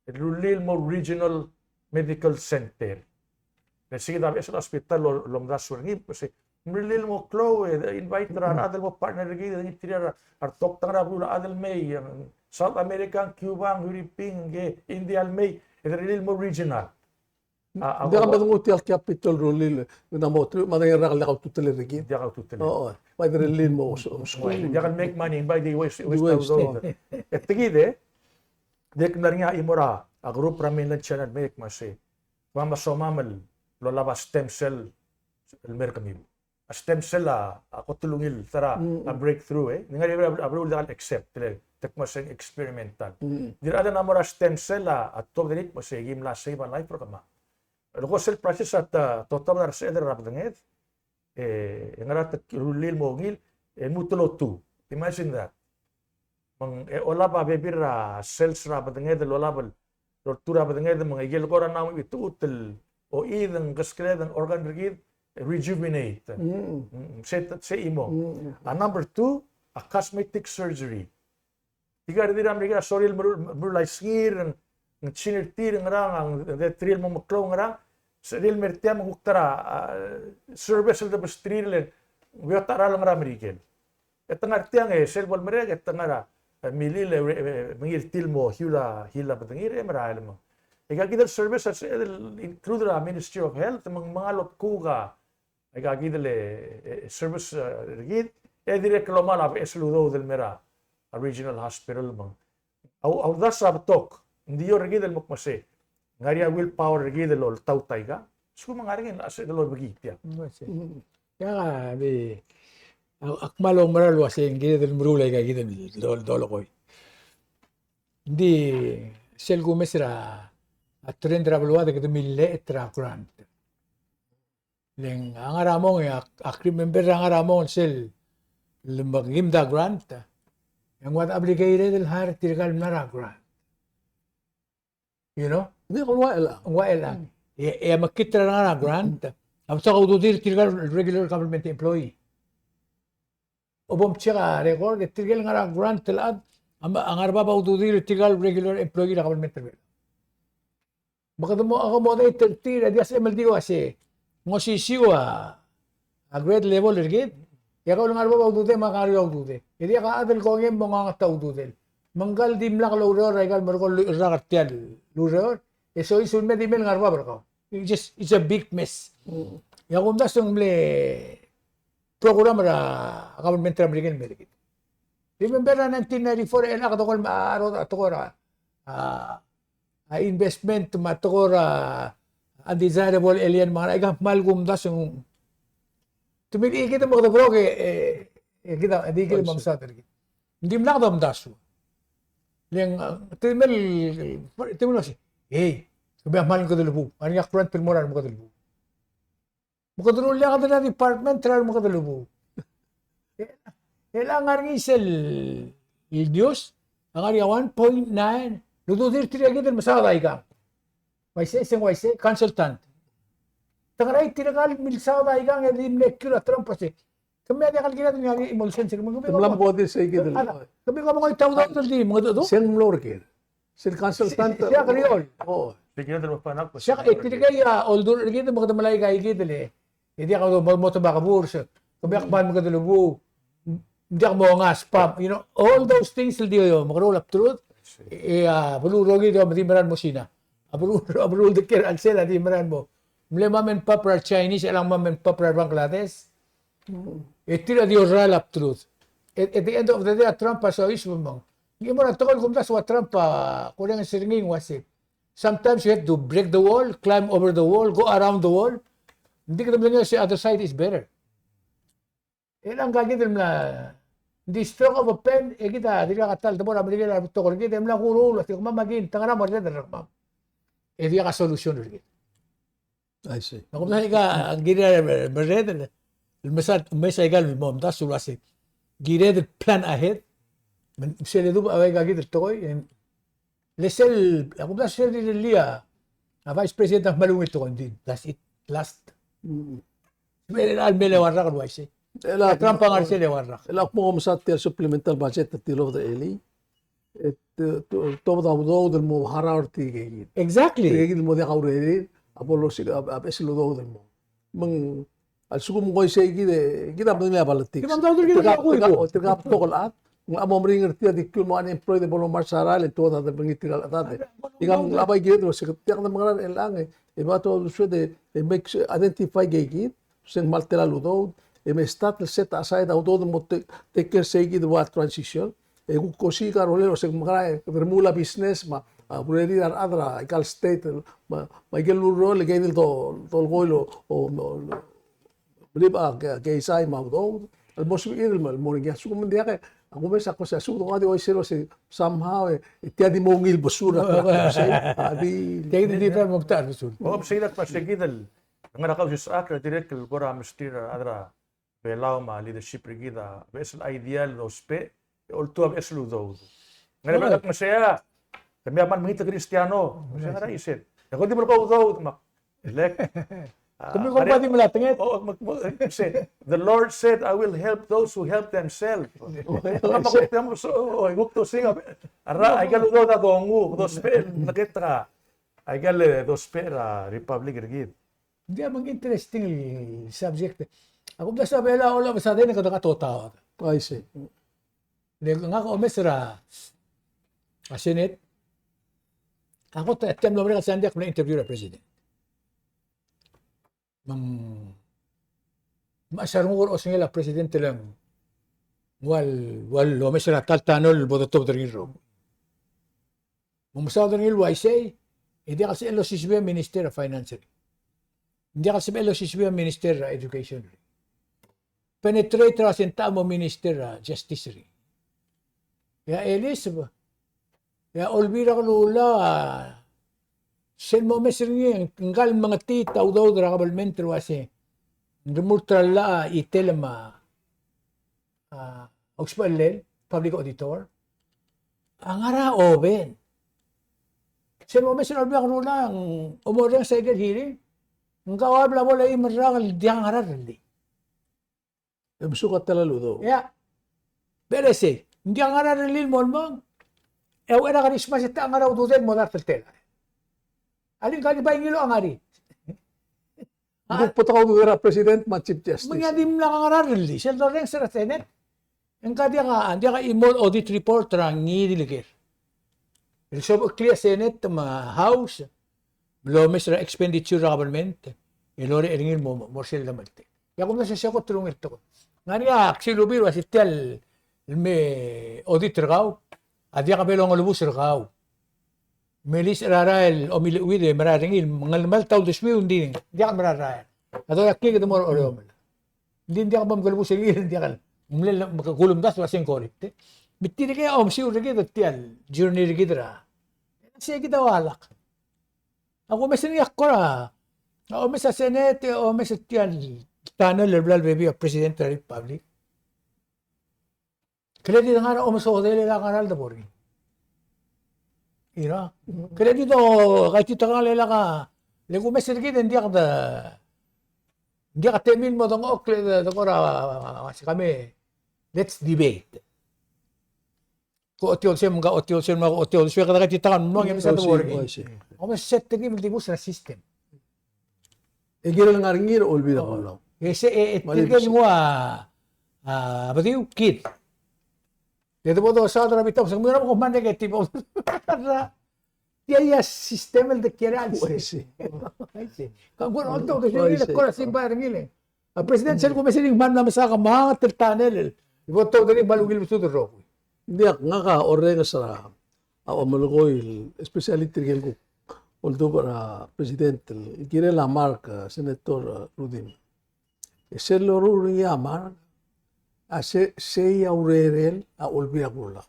el rullii el mo regional medical center. Le sei kid a beches el hospital el, el omdasu er ngii, me se, rullii el mo klou, e, invite er a rechad el mo partner er kid, e ngii tir a, a retoktang er a beluu el chad el mei, e, South America, Cuba, Philippines, e, India el mei, e rullii el mo regional. A, a, diak a, a, medengei tia el capital rullii, ng mo, me ng diak a ultutelel er kid. Diak a ultutelel. O, o. Bai rullii el mo, o, o, school. Diak el make money, bai di waste, waste a udoud. E tia kid, e, Dirrek el mla er ngii a chimo er a group er a mainland China el mei e kmo se, kemam a somam el olab a stem cell el mer kemiu. A stem cell a, a kot el ungil ta er a, a breakthrough, e. Ng ngar er ngii a beluu el diak el accept, le te kmo se ng experimental. Ng di a rechad el mo er a stem cell a, a tuobed er ngii el kmo se ki mla save a life er kemam. El ko sel process a te, te otobed a reseched er a bedenged, e, e ngera te rullii el mo ungil, e lmuut el otuu. Imagine that. Me ng, e, olab a bebil er a cells er a bedenged el olab el, oltuu er a bedenged me ng ikel kora mla mo chutem el, o, id, ng keskeled, ng organ er kid, rejuvenate. Mm. Mm, se, se chimo. Mm. A number two, a cosmetic surgery. Tirka el redil er a Merikel a sorir el meruul, meruul a isngir, ng, ng chin er tir, ng ngerang, ng di tir el mo meklou, ng ngerang, se tir el mer tiang me ng kuk ta er a, a, service el debesterir el, ng beot a cheral el ngar er a Merikel. E te ngar tiang e, sel bo lemerek, e te ngar er a, e, milil, e, e, mengiil er tir el mo heal a, heal a bedengir, e merael me ng. E aika kid el service a, el include er a Ministry of Health, me ng mengal obkuk a, aika kid el, e, e, service, e, er kid, e dirrek el omal a beches el udoud el mer a, a regional hospital me ng. A u-, a uldasu a betok, ng di ua er kid el mo kmo se, ng ngar er ngii a willpower er kid el oltaut aika, a lsekum ng ngar er ngii a sebeched el obekii tiang. Mm, I see. Mm. Ia, a di, a, ak kmal oumera el uasei ng kired el meruul aika kid el do-, dolekoi. Ng di sel kumes er a, a trend er a beluad e kede milleet er a grant. Le ng a ngar er a mong e ak, ak remember a ngar er a mong sel, le me kim da grant, e ng ua de obligated el hire tirka el mla er a grant. You know? Ng di ko el ua el. Ng ua el. Mm. E, e a mekngit er a ngar er a grant a betok a ududir tirka el regular government employee. Bo mcheck a record, e tirke el ngar er a grant el chad, a, a ngar er a bab a ududir tirka el regular employee er a government er a Belau. Me kede mo accommodate er tir, e di a sebechem el di ua se, ng osisiu a, a grade level er kid, e a kau el ngar er a bab a ududem me a ngar er a ududem. E diak a chad el kongei el mo nganget a ududel. Me ngka el dimlak loureor er aika el merekong el rak er tia el ureor, e soiseb el mei e di mei el ngar er a bab er kau. It's just, it's a big mess. Mm. E a kumdasu e ng mle program er a government er a Merikel el mei er kid. Remember er a nineteen ninety-four el ak tekoi el me a, a tekoi er a, a, a investment me a tekoi er a undesirable alien me a ngerang, aika kmal kumdasu e ng. Te mle kid me kede broke e, e, e kid a, e di kid a mesaod er kid. Ng dimlak domdasu. Le ng, a, te mle, te mle se, ei, kemiu a kmal mekedelebuu, a ngar er ngii a grant el mo er a remekedelebuu. Me kede ruul el diak a department er a remekedelebuu. E, e le ng ngar er ngii sel news, a ngar er ngii a one point nine, el ududir tirke kid el mesaod aikang. Uaisei, se ng uaisei, consultant. Te ngar er ngii tirka el milsaod aikang e di mle kiu er a Trump el uasei, kemiu a diak el kired el ngar er ngii a emulsion, se kemiu, kemiu, te mla mo kodi sei kid el. Kemiu ko mo ngoitau a udoud el di, me ng, se ng mlo er kid. Sel consultant. Siak Riol. O. Siak, e tirke a oldurech er kid me kede melai aika kid el. E diak a mo, mo tobak a burs. Kemiu a kmal mekedelebuu. Diak mo ngasbam. You know, all those things el di omekeroul a bdelud. E a beluu er kid a di merael mo Sina. A beluu, a beluu el dekiei er a chelsel a di merael mo. Mle mom and pop er a Chinese, e le ng mom and pop er a Bangladesh. E tir a di orrael a bdelud. At, at the end of the day, a Trump a soiseb me ng. Ng mo er a tekoi el kumdasu a Trump a, kurrenges er ngii el uase, sometimes you have to break the wall, climb over the wall, go around the wall. Ng di kede medengei el uase other side is better. E le ngka kid el mla, the stroke of a pen, e kid a dirkak a ta el debo er a Merikel a betok er kid, e mla kuruul el uase kemam a ki, te ngar er a merreder er kemam. E diak a solution er kid. I see. Me a kumdasu e ng kired el merreder, el mesa, mesa aika el mo omdasu el uase, kired el plan ahead, me sel ledubech a ua aika kid el tekoi, e le sel, a kumdasu sel rirellii a Vice President a kmal ungil el tekoi, ng di, that's it, last. Mm. Me a mle eua el rak el uaisei. E le a Trump a ngar er sel eua el rak. E le ak mo mesa tia el supplemental budget er tia el obed er a elii. E te, te, te obed a udoud el mo harau er tirke kid. Exactly. Tirke kid el mo diak a urerir, a bo losiik a, a beches el udoud el mo. Me ng, a lsekum ng uaisei kid e, kid a medengei a politics. Tirka, tirka, tirka betok el chad, ng locha mo meringel er tir a di kuk mo unemployed e bo lomars a rael e tuobed a delebengir tirka el chad. Ika ng locha bai kired el uase tia kede mekera er chelechang e, e me a tuobed el sued e, e make sure identify ike kid, se ng kmal tela el udoud, e me start el set aside a udoud el mo te-, take care er sei kid el ua transition. E kuk osiik a rolel el uase ng mekera e kede remuul a business me a, a, urerir a rechad er aika el state, me a, me aike el ureor el kid el do-, dolekoi el, o, o, o, belib a ke-, keizai me a udoud el mo sebechir el mo, el mo er ngii a lsekum ng diak e, a kumes a ko se a lsekum ng di uaisei el uase somehow e, e tia di mo ungil besul a, a, a di. Tia di di mo ta besul. O, me sei kid a kmo se kid el ngar er a Kausisechakl a dirrek el kora mesterir a rechad er a Belau me a leadership er kid a beches el idea el dousbech, e oltuu a beches el udoud. Ngar er a Belau me sei a, kemiu a kmal mekngit el Kristiano, me sei a ngar er a isei. E ko di melekoi a udoud me a, lek. Kemiu ko di mla tenget. O, me, me, me sei, the Lord said, "I will help those who help themselves." Me a kuk, me a kuk, o, kuk dosing a, a ra, aika el udoud a dongu, dousbech, ngetecha. Aika el dousbech er a Republic er kid. Ng di a meng interesting el subject. A kumdasu a Belau a oba sel dengua kede katotaod. I see. Le ngak a omes er a, a Senate. A kot e tia el mlo merek el sandei ak mla interview er a President. Me ng, me a sel nguu er a osengel a President el ng ua, ua lomes er a ta el tunnel el bo dotobed er ngii el rokui. Me ng mesaod er ngii el uaisei, e diak el sebechel el osisebii a Minister er a Finance er ngii. Ng diak el sebechel el osisebii a Minister er a Education er ngii. Penetrate er a sel ta el mo Minister er a Justice er ngii. E a Elizabeth, e a Olbiil er a Kelulau a sel momes er ngii, ngka el mengetiit a udoud er a kabelment el uase ng remurt er a llach a itel me a a, ousbechel el public auditor a ngar er a oben. Sel momes er a Olbiil er a Kelulau a ng omorrenges a ikel hearing, ngka a ua bla bo leim el rak el diak a ngar er a rellii. E mesuk a tela el udoud. Ia. Beresei, ng diak a ngar er a rellii el mo lmong. E a uchei er a Christmas e te ngar er a ududel el mo dart el telael. Alii, ngka di bai ngiluu a ngar er ngii. Ng kuk betok a ududel er a President me a Chief Justice. Me ng di mla ngar er a rellii, sel dorrenges er a Senate. Ngka diak a, diak a chimo el audit report er a ngii di el ker. El sobecheklii a Senate me a House, me lomes er a expenditure er a government, el orechel er ngii el mo, mo er sel demeltek. Ia kumdasu e se kot el ungil tekoi. Ng ngar er ngii a ksilubii el uase tia el me audit er kau, a diak bo longelebus er kau. Me lisechar a rael el omilecheuid e merael er ngii, me ng melemalt a uldesuiu, ng di ng diak merael. A dorael kid e kede mo er a Oreomel. Ng di ng diak bo mkelebus er ngii, ng diak el mle kulemdasu el uase ng correct. Me tirke a omesiu er kid er tia el journey er kid er a. Sei kid a ua lak. A kumes er ngii a kora, a omes a Senate, a omes er tia el tunnel el bla lebebil a President er a Republic. Credit a ngar er a omesodel el ngar er a ldebo er ngii. Ira. Credit a kaititekangel el lak a, le kumes er kid e ng diak de, ng diak de temel el mo dengchokl e de, de kora, se kame, let's debate. Ko otiolsem, ko otiolsem, ko otiolsem, kede kaititekangel el mlo ngii a mesa el ldebo er ngii. Omes set er ngii el dibus er a system. E kirel ngar er ngii er a Olbiil er a Kelulau. E se, e, e, tirke el nguu a, a, bediu, kid. E de bo dosaod er a bita, se ng mera me ko kmal negative. Tia, tia system el de kiei er a chelsel. Uaisei. Uaisei. Ka ng kora olto, ke se ngii el kora simbai er ngii le. A President, sel kumes er ngii, ng kmal mla mesa kemanget el tunnel el bo tobed er ngii el kmal ungil besud el rokui. Ng diak, ngak a orrenges er a omelekoi el, especially tirke el kuk oldubech er a President el kirel a Mark, e, Senator, e, Rudimch. E sel loruul er ngii a Mark, a se, sei a urerel a Olbiil er a Kelulau.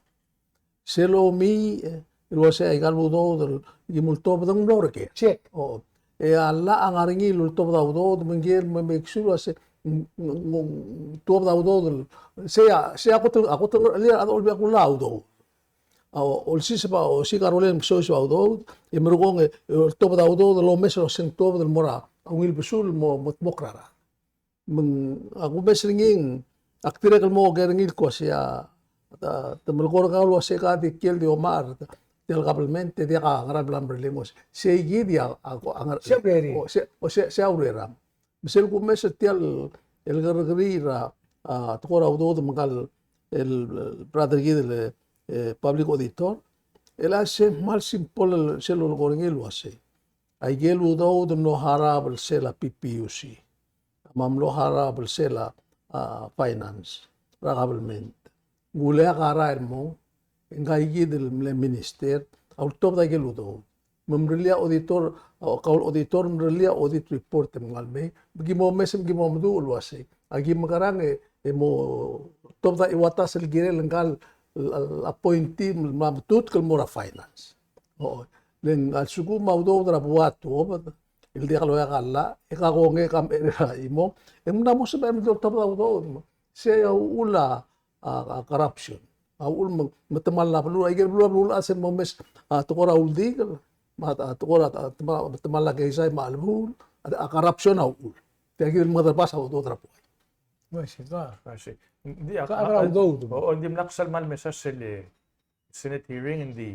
Sel omii, e, el uasei aika el udoud el kim ultobed e ng mlo er ker. Check. O, e a llach a ngar er ngii el ultobed a udoud, me ngike el me make sure el uasei, ng, ng, ng, tuobed a udoud el, sei a, sei a kot el, a kot el ngar er a Olbiil er a Kelulau a udoud. A, o, olsiseb a, osiik a rolel el mesoiseb a udoud, e merekong e, e oltobed a udoud el omes el osengtuobed el mo er a ungil besul el mo, mo, mo krak. Me ng, a kumes er ngii, ak dirrek el mo oker er ngii el kmo sei a, a, te melekoi er kau el uasei ka di kiei el di omechar, tia el government, e diak a ngera el bla mle lengos. Sei kid a, a, a, ngar-, sei a urerel. O, sei, o, sei, sei a ureram. Me sel kumes er tia el, el kerrekeriil er a, a, tekoi er a udoud me ngka el, el brother kid el, e, public auditor, el a sei kmal simple el sel lolekoi er ngii el uasei. Aike el udoud el mlo harau el sel a P P U C. Me a mlo harau el sel a, a, finance er a government. Ng uleak a rael el mong, e ngka kid el mle minister a ultobed aike el udoud. Me mrellii a auditor, a, kau el auditor mrellii a audit report e mngai el mei, me ki mo omes, me ki mo meduch el uasei. Aki mekerang e, e mo tobed a chiuatas el kirel ngka el, el, el appointee el mla metutk el mo er a finance. O, le ng a lsekum a udoud er a bua tuobed el diak loia a llach, e ka kongei e ka mechei er a chimong, e ng mla mo sebechem el di oltobed a udoud. Sei a uchul a, a, a corruption. A uchul me, me te mal a beluu, aike el beluu, beluu a sel momes, a, tekoi er a uldikel, me a, a, tekoi er a, a, te mal, te mal a keizai me a chelebuul, a, a corruption a uchul. Tia kid el mengedecheduch a udoud er a buai. Uaisei ka. Uaisei. Ng di a, ka a, a, udoud. O, o, ng dimlak sel mal mesa sel, e, Senate hearing, ng di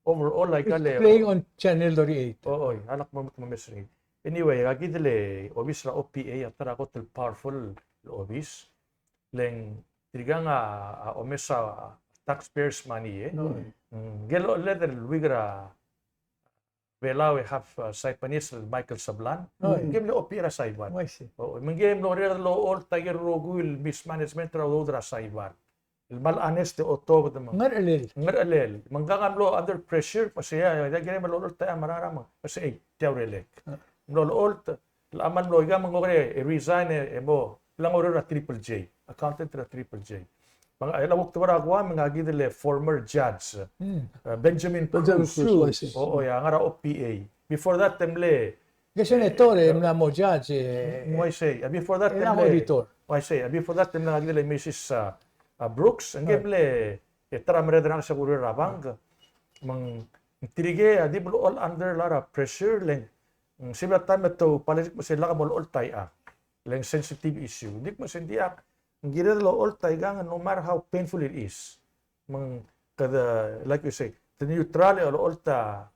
overall aika el, it's playing on channel thirty-eight. O, oi, a lak mo, mo mes er ngii. Anyway, a kid el obis er a O P A a ta er a kot el powerful el obis. Le ng tirkang a, a omes a taxpayers money, e. Mm. Mm, ngike el ochelled el weak er a Belau e half, uh, Saipanese el Michael Sablan. Oh, yeah. Ngike el mle O P A er a Saipan. Oh, I see. O, me ngike el mlo er a locholt aike el rokui el mismanagement er a udoud er a Saipan. El mal honest e otobed me ng ngerchelel. Ngerchelel. Me ngkang a mlo under pressure, me sei a, a, a, kirem el locholt a mera me, me sei, ei, tia urelek. Ah. Mlo locholt, el a mal mlo ikang me ng oker e resign e, e mo, bla ng oureor er a Triple J, accountant er a Triple J. Me ng, el a kuk tebor a Guam, me ng a kid el former judge, hmm, uh, Benjamin Cruz. Benjamin Cruz, uaisei. O, o, ia, ngar er a O P A. Before that, te mle, e senator, e, e mla mo judge, e, uaisei. Uh, before that, e te mle auditor. Uaisei. Uh, before that, te mle a kid el Missus, uh, uh, Brooks, ngike el mle, e, ta er a merreder er a ngesek el ureor er a bank. Me ng tirke a di blechoel under a lot of pressure, le ng, mm, sel taem e te oupolitic me sei lak bo locholt a ikang. Le ng sensitive issue. Di kmo sei ng diak, ng kired el locholt a ikang no matter how painful it is. Me ng kede, like you say, te neutral e locholt a,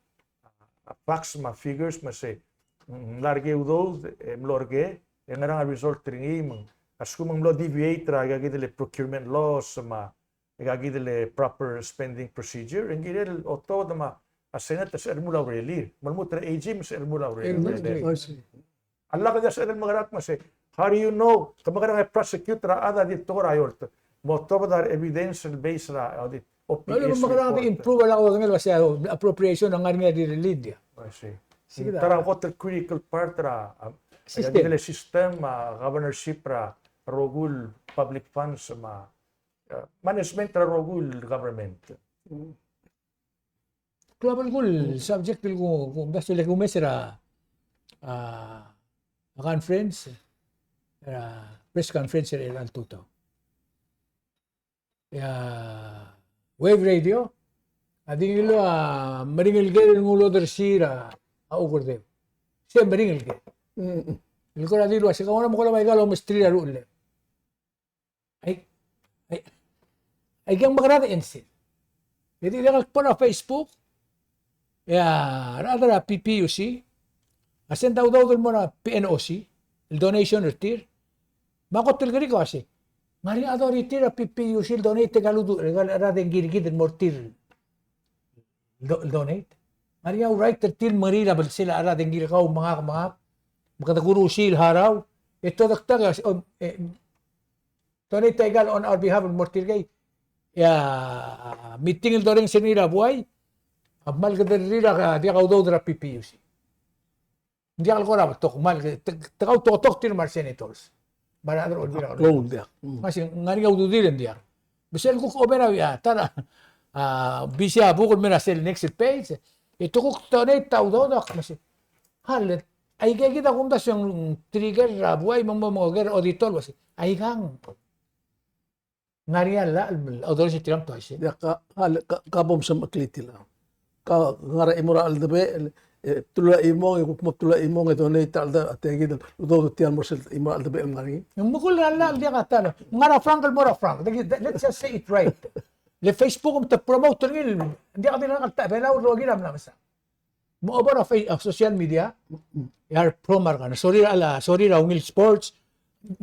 a facts me a figures me sei, mm, ng mla er kei a udoud, e mlo er kei, e ngerang a result er ngii, me ng, a lsekum ng mlo deviate er a, aika kid el procurement laws, me a, aika kid el proper spending procedure, e ng kirel otobed me a Senate a sebechel el mo ourelir. Me lmuut er a AG me sebechel el mo ourelir. A lak e di a sebechel el mekerang me sei, how do you know? Te mekerang e prosecute er a chad a di tekoi er a eolt? Mo tobed a evidence el base er a audit, O P S report. Mekerang e di improve a lak odengei el uasei a appropriation a ngar er ngii a di release. I see. Ng ta er a kot el critical part er a, a, system. A di el system, a, governorship er a rokui el public funds me a, a, management er a rokui el government. Klou a belkul subject el ku, ku, best el kumes er a, a, conference, er a press conference er a tutau. E a Wave Radio a di ngiluu a meringel ker el nguu el odersii er a Ukerdeu. Se meringel ker. Mm. El kora di el uasei kau a mo kora bai kau el omesterir a rullem. Ai, ai, aike ng mekerang e ng sel. E di dirrek el kbo er a Facebook, e a rechad er a P P U C a send a udoud el mo er a P N O C el donation er tir. Me a kot el kerik a uasei, ng ngar er ngii a authority er a P P U C el donate e ka ludu, e ka el chad er a dengki er kid el mo er tir el do-, el donate. Ng ngar er ngii a right er tir el mengerir a belsel a chad er a dengki er kau me ngak me ngak. Me kede kuruusii el harau. E te odektak e, o, e, donate a ikal on our behalf el mo er tirkei. E a meeting el dorrenges er ngii er a buai a kmal kede rirak a diak a udoud er a PPUC. Ng diak el kora betok, kmal ke, te, te kau totok tir me a re senators. Me a rechad er a Olbiil er a Kelulau. Klou, ng diak. Mm. Ng uaisei, ng ngar er ngii a ududir e ng diak. Me sel kuk omer a, a, ta er a, a, bisi a buk el mer a sel next page. E te kuk donate a udoud a kmo se, hale, aike kid a kumdasu e ng trigger er a buai me ng mo, mo ker a auditor el uasei, aikang. Ngar er ngii a llach el odolsiu er tir a mle uaisei. Diak, ka, ka, ka, ka bo msem a kliti el. Ka ngar er a chimo er a cheldebechel, e, bdelul a chimong, e kuk mo bdelul a chimong, e donate a cheldebechel, a tia kid el udoud er tia el mo er sel chimo er a cheldebechel el ngar er ngii. Ng mekul er a llach el diak a ta el. Ngar er a frank el mo er a frank. Let's just say it right. Le Facebook me te promote er ngii, ng diak di ngar er a Belau el rokir a mla mesa. Mo obo er a Face, a social media, e a re promo er ngii. Sorir a, sorir a ungil sports,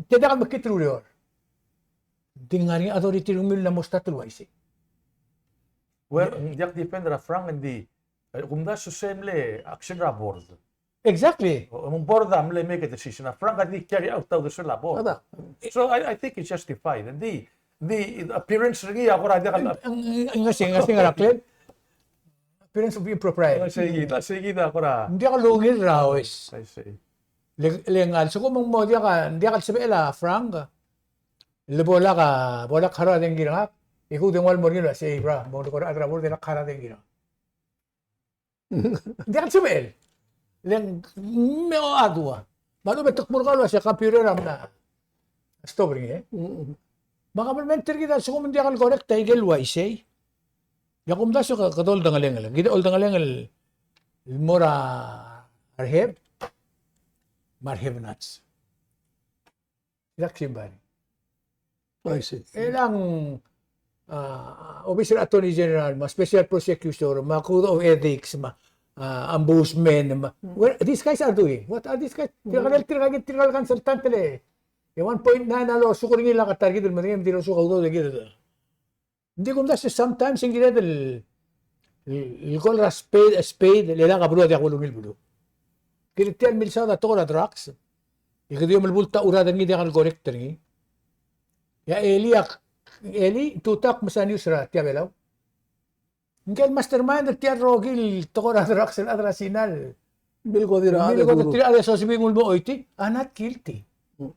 te diak el mekngit el ureor. Ng di ngar er ngii a authority er kemiu el mo start el uaisei. Well, ng diak defend er a frank, ng di, e, kumdasu e se mle action er a board. Exactly. O, ng board a mle make a decision. A frank a di carry out a uldesuel a board. Ada. So I, I think it's justified. Ng di, ng di appearance er ngii a kora diak el, ng, ng, ng, ng, ng, ng, ng, ng, appearance of impropriety. Sei kid a, sei kid a kora. Ng diak lungil er a oes. I see. Le, le ng a lsekum ng mo diak a, ng diak el sebechel a frank, le bo lak a, bo lak harau a dengki er ngak, e kuk di nguu el mo er ngii el uasei, bra, mo kora a rechad er a board e lak harau a dengki er ngak. Ng diak el sebechel. Le ng me oad ua. Me a lechub e te kmo er kau el uasei a computer a mla stop er ngii, e? Mm. Me a kabelment er kid a lsekum ng diak el correct a ikel uaisei, e a kumdasu e ke, kede oldengelengel. Kid a oldengelengel el mo er a rehab me a rehab notes. Diak simbai. I see. E ng, a, Office er a Attorney General, me a Special Prosecutor, me a Code of Ethics, me a, a, Ombudsman, me a, what these guys are doing? What are these guys? Tirka el, tirka el, tirka el consultant el, e one point nine a losuk er ngii el lak a ta er kid el medengei me di losuk a udoud er kid. Ng di kumdasu e sometimes ng kired el, el, el call er a spade a spade, le lak a beluu a diak bo lungil beluu. Kired tia el milsaod a tekoi er a drugs, e kede di omelebult a uradel ngii, diak el correct er ngii. E a Eli a, Eli, tutak me sa news er a tia Belau. Ngike el mastermind er tia el rokir el tekoi er a drugs el chad er a Sina el milkodir a, milkodir a, e sosebii nguu el mo choitii, a not guilty. Mm.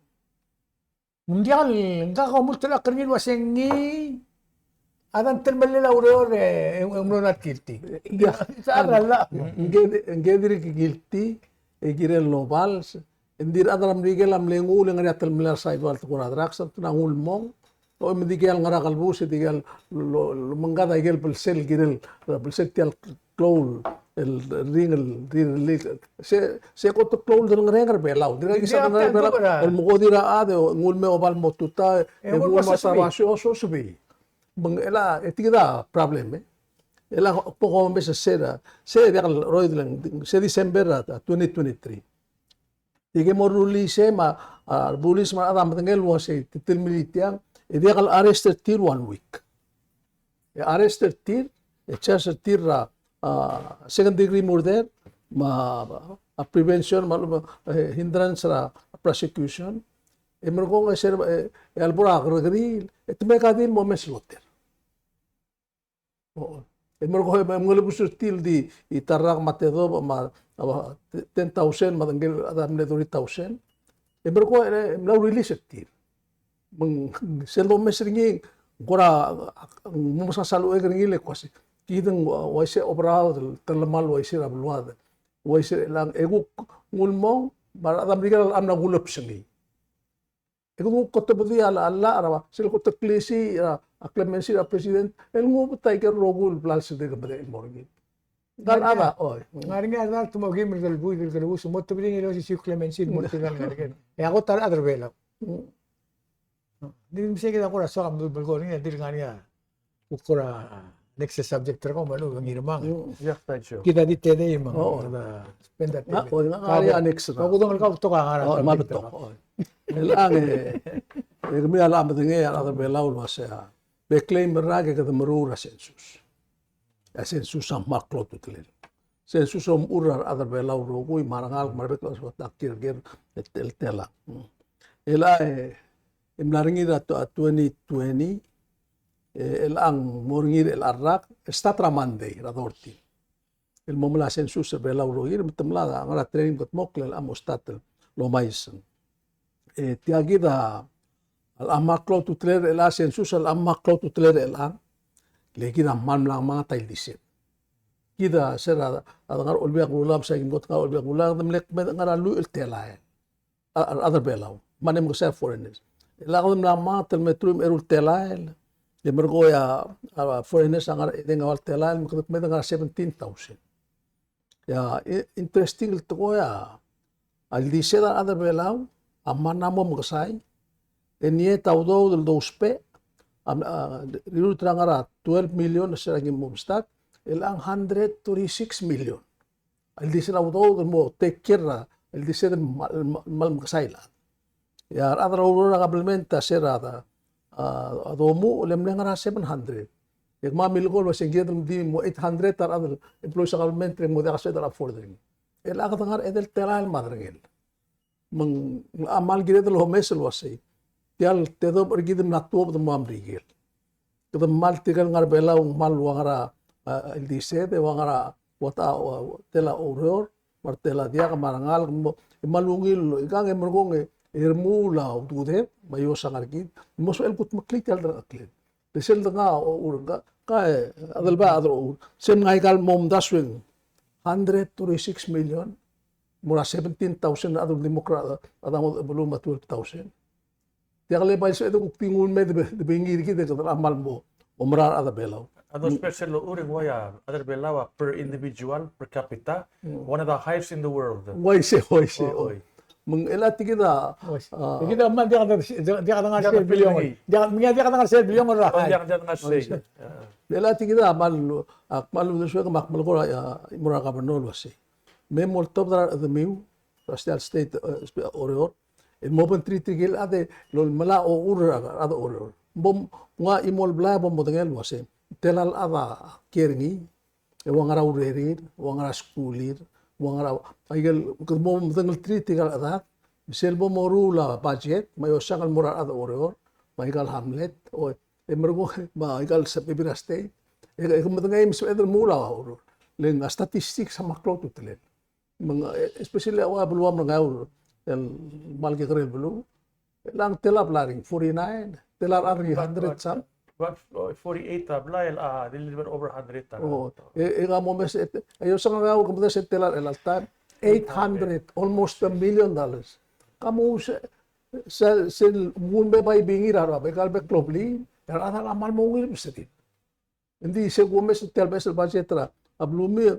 Ng diak el, ngak a omult el chad er ngii el uasei ngii a dang telemellel a ureor e, e, e mlo not guilty. Diak. Ng, ng, ng dirk guilty, e kirel lobals, e ng di rechad er a Merikel a mle nguu e le ngar er ngii a telemellel a sidewalk el tekoi er a drugs, te nguu el mong. O, me dikea el ngar er a kelebus, e dikea el lo, lo, lomengkad a ikel belsel, kirel, belsel tia el klou el ringel, ringel, se, se kot el klou el ngerang er a Belau. Dirrek el ngerang er a Belau el mekodir a chad, e nguu el me oba el mo tutau, e nguu el me tabasio, sosebii. Me ng, e le, e tia kid a problem, e. E le bo komes er se er a, se diak el roid el, se December er a twenty twenty-three. Ike mo release me a, a, bulis me a rechad a medengei el uasei te telemellii tiang, e diak el arrest er tir one week. E arrest er tir, e charge er tir er a, a, second degree murder, me a, a prevention, me a, e, hindrance er a prosecution. E merekong e se er, e, e a lebo er a kerrekeriil, e te mekad el mo omes el oter. O, e merekong e, e, mengelebus er tir el di, e ta el rak me a tedobech me a, a, ten thousand me a ngike el chad a mle thirty thousand. E merekong e, e mla release er tir. Me ng sel domes er ngii, ng kora, ng mo mesa sel uchei er ngii el kmo se, kid ng uaisei oberaod el telemall uaisei er a beluad. Uaisei er chelechang, e kuk nguu el mong, me a rechad er a Merikel a mla kulebs er ngii. E kuk kotebedii a llach, a llach er a, sel kot el klisiich er a, a clemency er a president, el nguu a betok el rokui el bla lsebechek el medechel el mo er ngii. Ngar er ngii a, oi. Ngar er ngii a rechad el te mo okeim el kelebus, el kelebus, mo tebedii el osisiu clemency el mo er tirka el ngar er ngii. E a kot a rechad er a Belau. Mm. Di mse kid a kora soak a medul belkul er ngii, di ngar er ngii a Kuk kora next subject er kau me a lechub e ng ngii a remang. Mm, yeah, thank you. Kid a di tedei me ng, oh, kede spend that time. Ngak, oh, ngak a ngar er ngii a next. Kau kudengei el kau betok a ngar er a, oh, subject me a betok. Oh. Chelechang e, e kemiu a locha medengei a rechad er a Belau el uasei a, be claim er ngak e kede meruul er a census. A census a kmal klou a ultutelel. Census a omechur er a rechad er a Belau el rokui, me a rengalek, me a rebek el chad a kirel ker, el, el telang. Mm. Chelecha e, e mla er ngii er a tw-, a twenty twenty, e, chelechang mo er ngii er chelecha el rak, el start er a Monday, er a thirteen. El mo melai a census er a Belau el rokir, me te mla er a ngar er a training el kldmokl el mo start el omais. E tia kid a, a locha kmal klou a ultutelel er chelecha el census, a locha kmal klou a ultutelel er chelechang, le kid a kmal mla mengat a ildised. Kid a se er a, a de ngar er a Olbiil er a Kelulau, me se a ki mkot ngar er a Olbiil er a Kelulau, e de mle kmeed el ngar er a lluich el telael a, a rechad er a Belau, me a mle mekesai a foreigners. E chelecha kede mla mengat el me teruich me a eru el telael, e merekong e a, a foreigners a ngar er a edei me a eua el telael, me kede kmeed el ngar er a seventeen thousand. E a, i-, interesting el tekoi a, a ildised a rechad er a Belau a mla mo mekesai, e ng di ta udoud el dousbech, a, a, rirurt er a ngar er a twelve million er se er a ki mo start, e chelechang hundred thirty-six million. A ildised a udoud el mo take care er a ildised el kmal, kmal, kmal mekesai el chad. E a rechad er a ureor er a government a se er a, a, a domuchel e mle ngar er a seven hundred. E kemam a milekoi el uasei ng kired el di mo eight hundred a rechad el employees er a government el mo diak a sebeched el afford er ngii. E chelecha kede ngar er a edei el telael me a derengel. Me ng, a kmal kired el omes el uasei tia el tedobech er kid a mla tuobed el mo er a Merikel. Kede kmal tirke el ngar er a Belau, kmal ua ngar er a, a, ildised, e ua ngar er a, ua ta, ua, ua, tela oureor, me a tela diak, me a rengalek, mo, e kmal ungil, ikang e merekong e, e remuul a ududed, me a iosang er kid, mo sebechel el kudmeklii tia el delengcheklel. Le sel dengar a ochur, ka, ka, e, a delbai a chad er a ochur. Sel ngar er a ikal mo omdasu e ng hundred thirty-six million, mo er a seventeen thousand a chad el di mo er a, a chad er a beluu me a twelve thousand. Diak le bai sebeched el kuk di nguu el mei e de, de bengii er kid e kede kmal mo oumera a rechad er a Belau. A dousbech sel locha er ngii a rechad er a Belau a per individual, per capita, one of the highest in the world. Uaisei, uaisei. Oi. Me ng chelecha tia kid a, uaisei. A. Tia kid a kmal diak de, diak de ngar er sel billion. Diak, diak de ngar er sel billion er a. Oi, diak, diak de ngar er sei. Uaisei. Chelecha tia kid a kmal, a, kmal uldesuek me ak melekoi er a, a, chimo er a governor el uasei me mo oltobed er a rechedemiu, er a state, e, Oreor, el mo obengterir tirke el chad el olemolem a ochur er a rechad er a Oreor. Bo, ngak a chimo el blai a bo modengei el uasei, tela el chad a kiei er ngii, e ua ngera a urerir, ua ngera a skulir, ua ngera a, aikel, kede mo medengelterir tirke el chad, me sel bo moruul a budget, me a iosang el mo er a rechad er a Oreor, me aikal hamlet, o, e merekong, me aikal suburb er a state, e, e ke medengei me sebeched el meruul a ureor. Le ng a statistics a kmal klou a ultutelel. Me ng, e, especially a ua beluam er a Ngeaur el kmal kekerei el beluu. Chelechang tela a blai er ngii, forty-nine, tela a rechad er ngii, hundred some. But, uh, forty-eight a blai, a, a little bit over hundred a. Oh, e, e ke mo omes, e, e, iosang er a Ngeaur, ke medengei sel tela er chelecha el taem, eight hundred, almost a million dollars. Ke mo se, se, sel nguu el mei e bai bengii er a rechad, e kal bek el oblii, e a rechad a kmal mo ungil el mesedil. Ng di se kumes tia el beches el budget er a belumiu,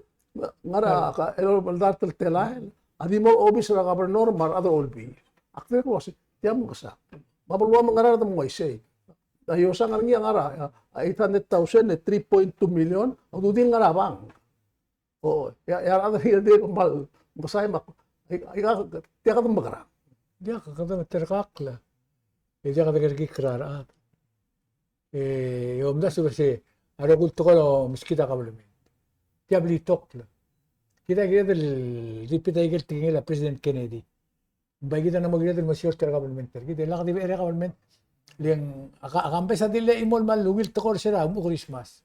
ngar er a ka, el, el dart el telael, a di mo er a obis er a governor me a rechad er a olbiil. Ak dirrek el uasei, tia mekesai. Me a beluam a ngar er a rechad me ng uaisei. A iosang er ngii a ngar er a, a eight hundred thousand, e three point two million, a ududir a ngar er a bank. O, e a, e a rechad er ngii a dirk kmal mekesai me ak, aika, aika, tia kede mekerang. Diak, kede meterkakl. E diak kede kerekikl er a rechad. E, e omdasu el uasei, a rokui el tekoi el omeskid a kabelment. Tia blitokl. Kid a kired el repeat a ikel tekingel a President Kennedy. Bai kid a mo kired el mesiou er tia el kabelment er kid, e lak di becherei a kabelment. Le ng, a ka, a kambes a di le chimo el kmal ungil tekoi er se er a mo Christmas.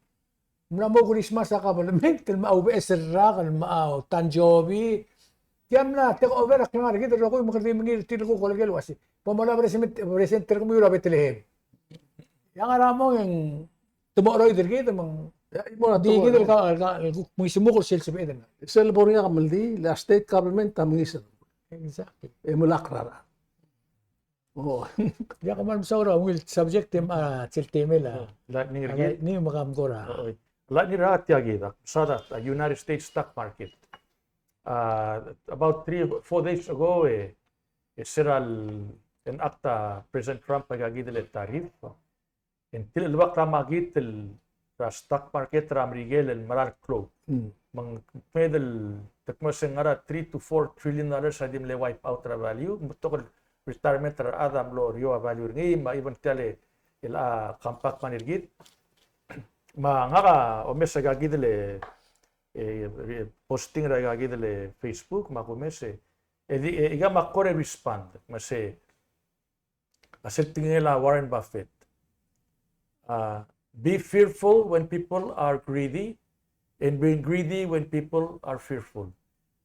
Ng mla mo Christmas a kabelment, el mo obeches el rak, el mo tanjobi. Tia mla take over a klengar er kid el rokui me kede di mengiil er tir el kuk olekel el uasei, bo mola present, present er kemiu er a Bethlehem. E a ngar er a mong e ng te mo cheroid er kid me ng di kid el ka, el ka, el kuk mengisemuk er sel sebeched el. Sel bo er ngii a kemeldiil, le a state government a mengiis. Exactly. E melak er a rechad. Oh. Diak, kmal mesaul er a ungil subject e, a, sel temel a. Lightning round. Lightning me kam kora. Oi. Lightning round tia kid a, sa a, a United States stock market. A, about three, four days ago, e, e se er a le-enact a President Trump aika kid el tariff. Ng tilechebakl a makit er a stock market er a Merikel el mera el klou. Mm. Me ng kmeed el, te kmo se ng ngar er a three to four trillion dollars a di mle wipe out er a value, me betok el retirement er a rechad a mlo er eou a value er ngii, me a even tia el, el, a, compact money er kid. Me ngak a omes aika kid el, e, e, posting er aika kid el Facebook, me a kumes, e, e di, e, aika me ak kora respond, me se, A sel tekingel a Warren Buffett. Uh, be fearful when people are greedy, and be greedy when people are fearful.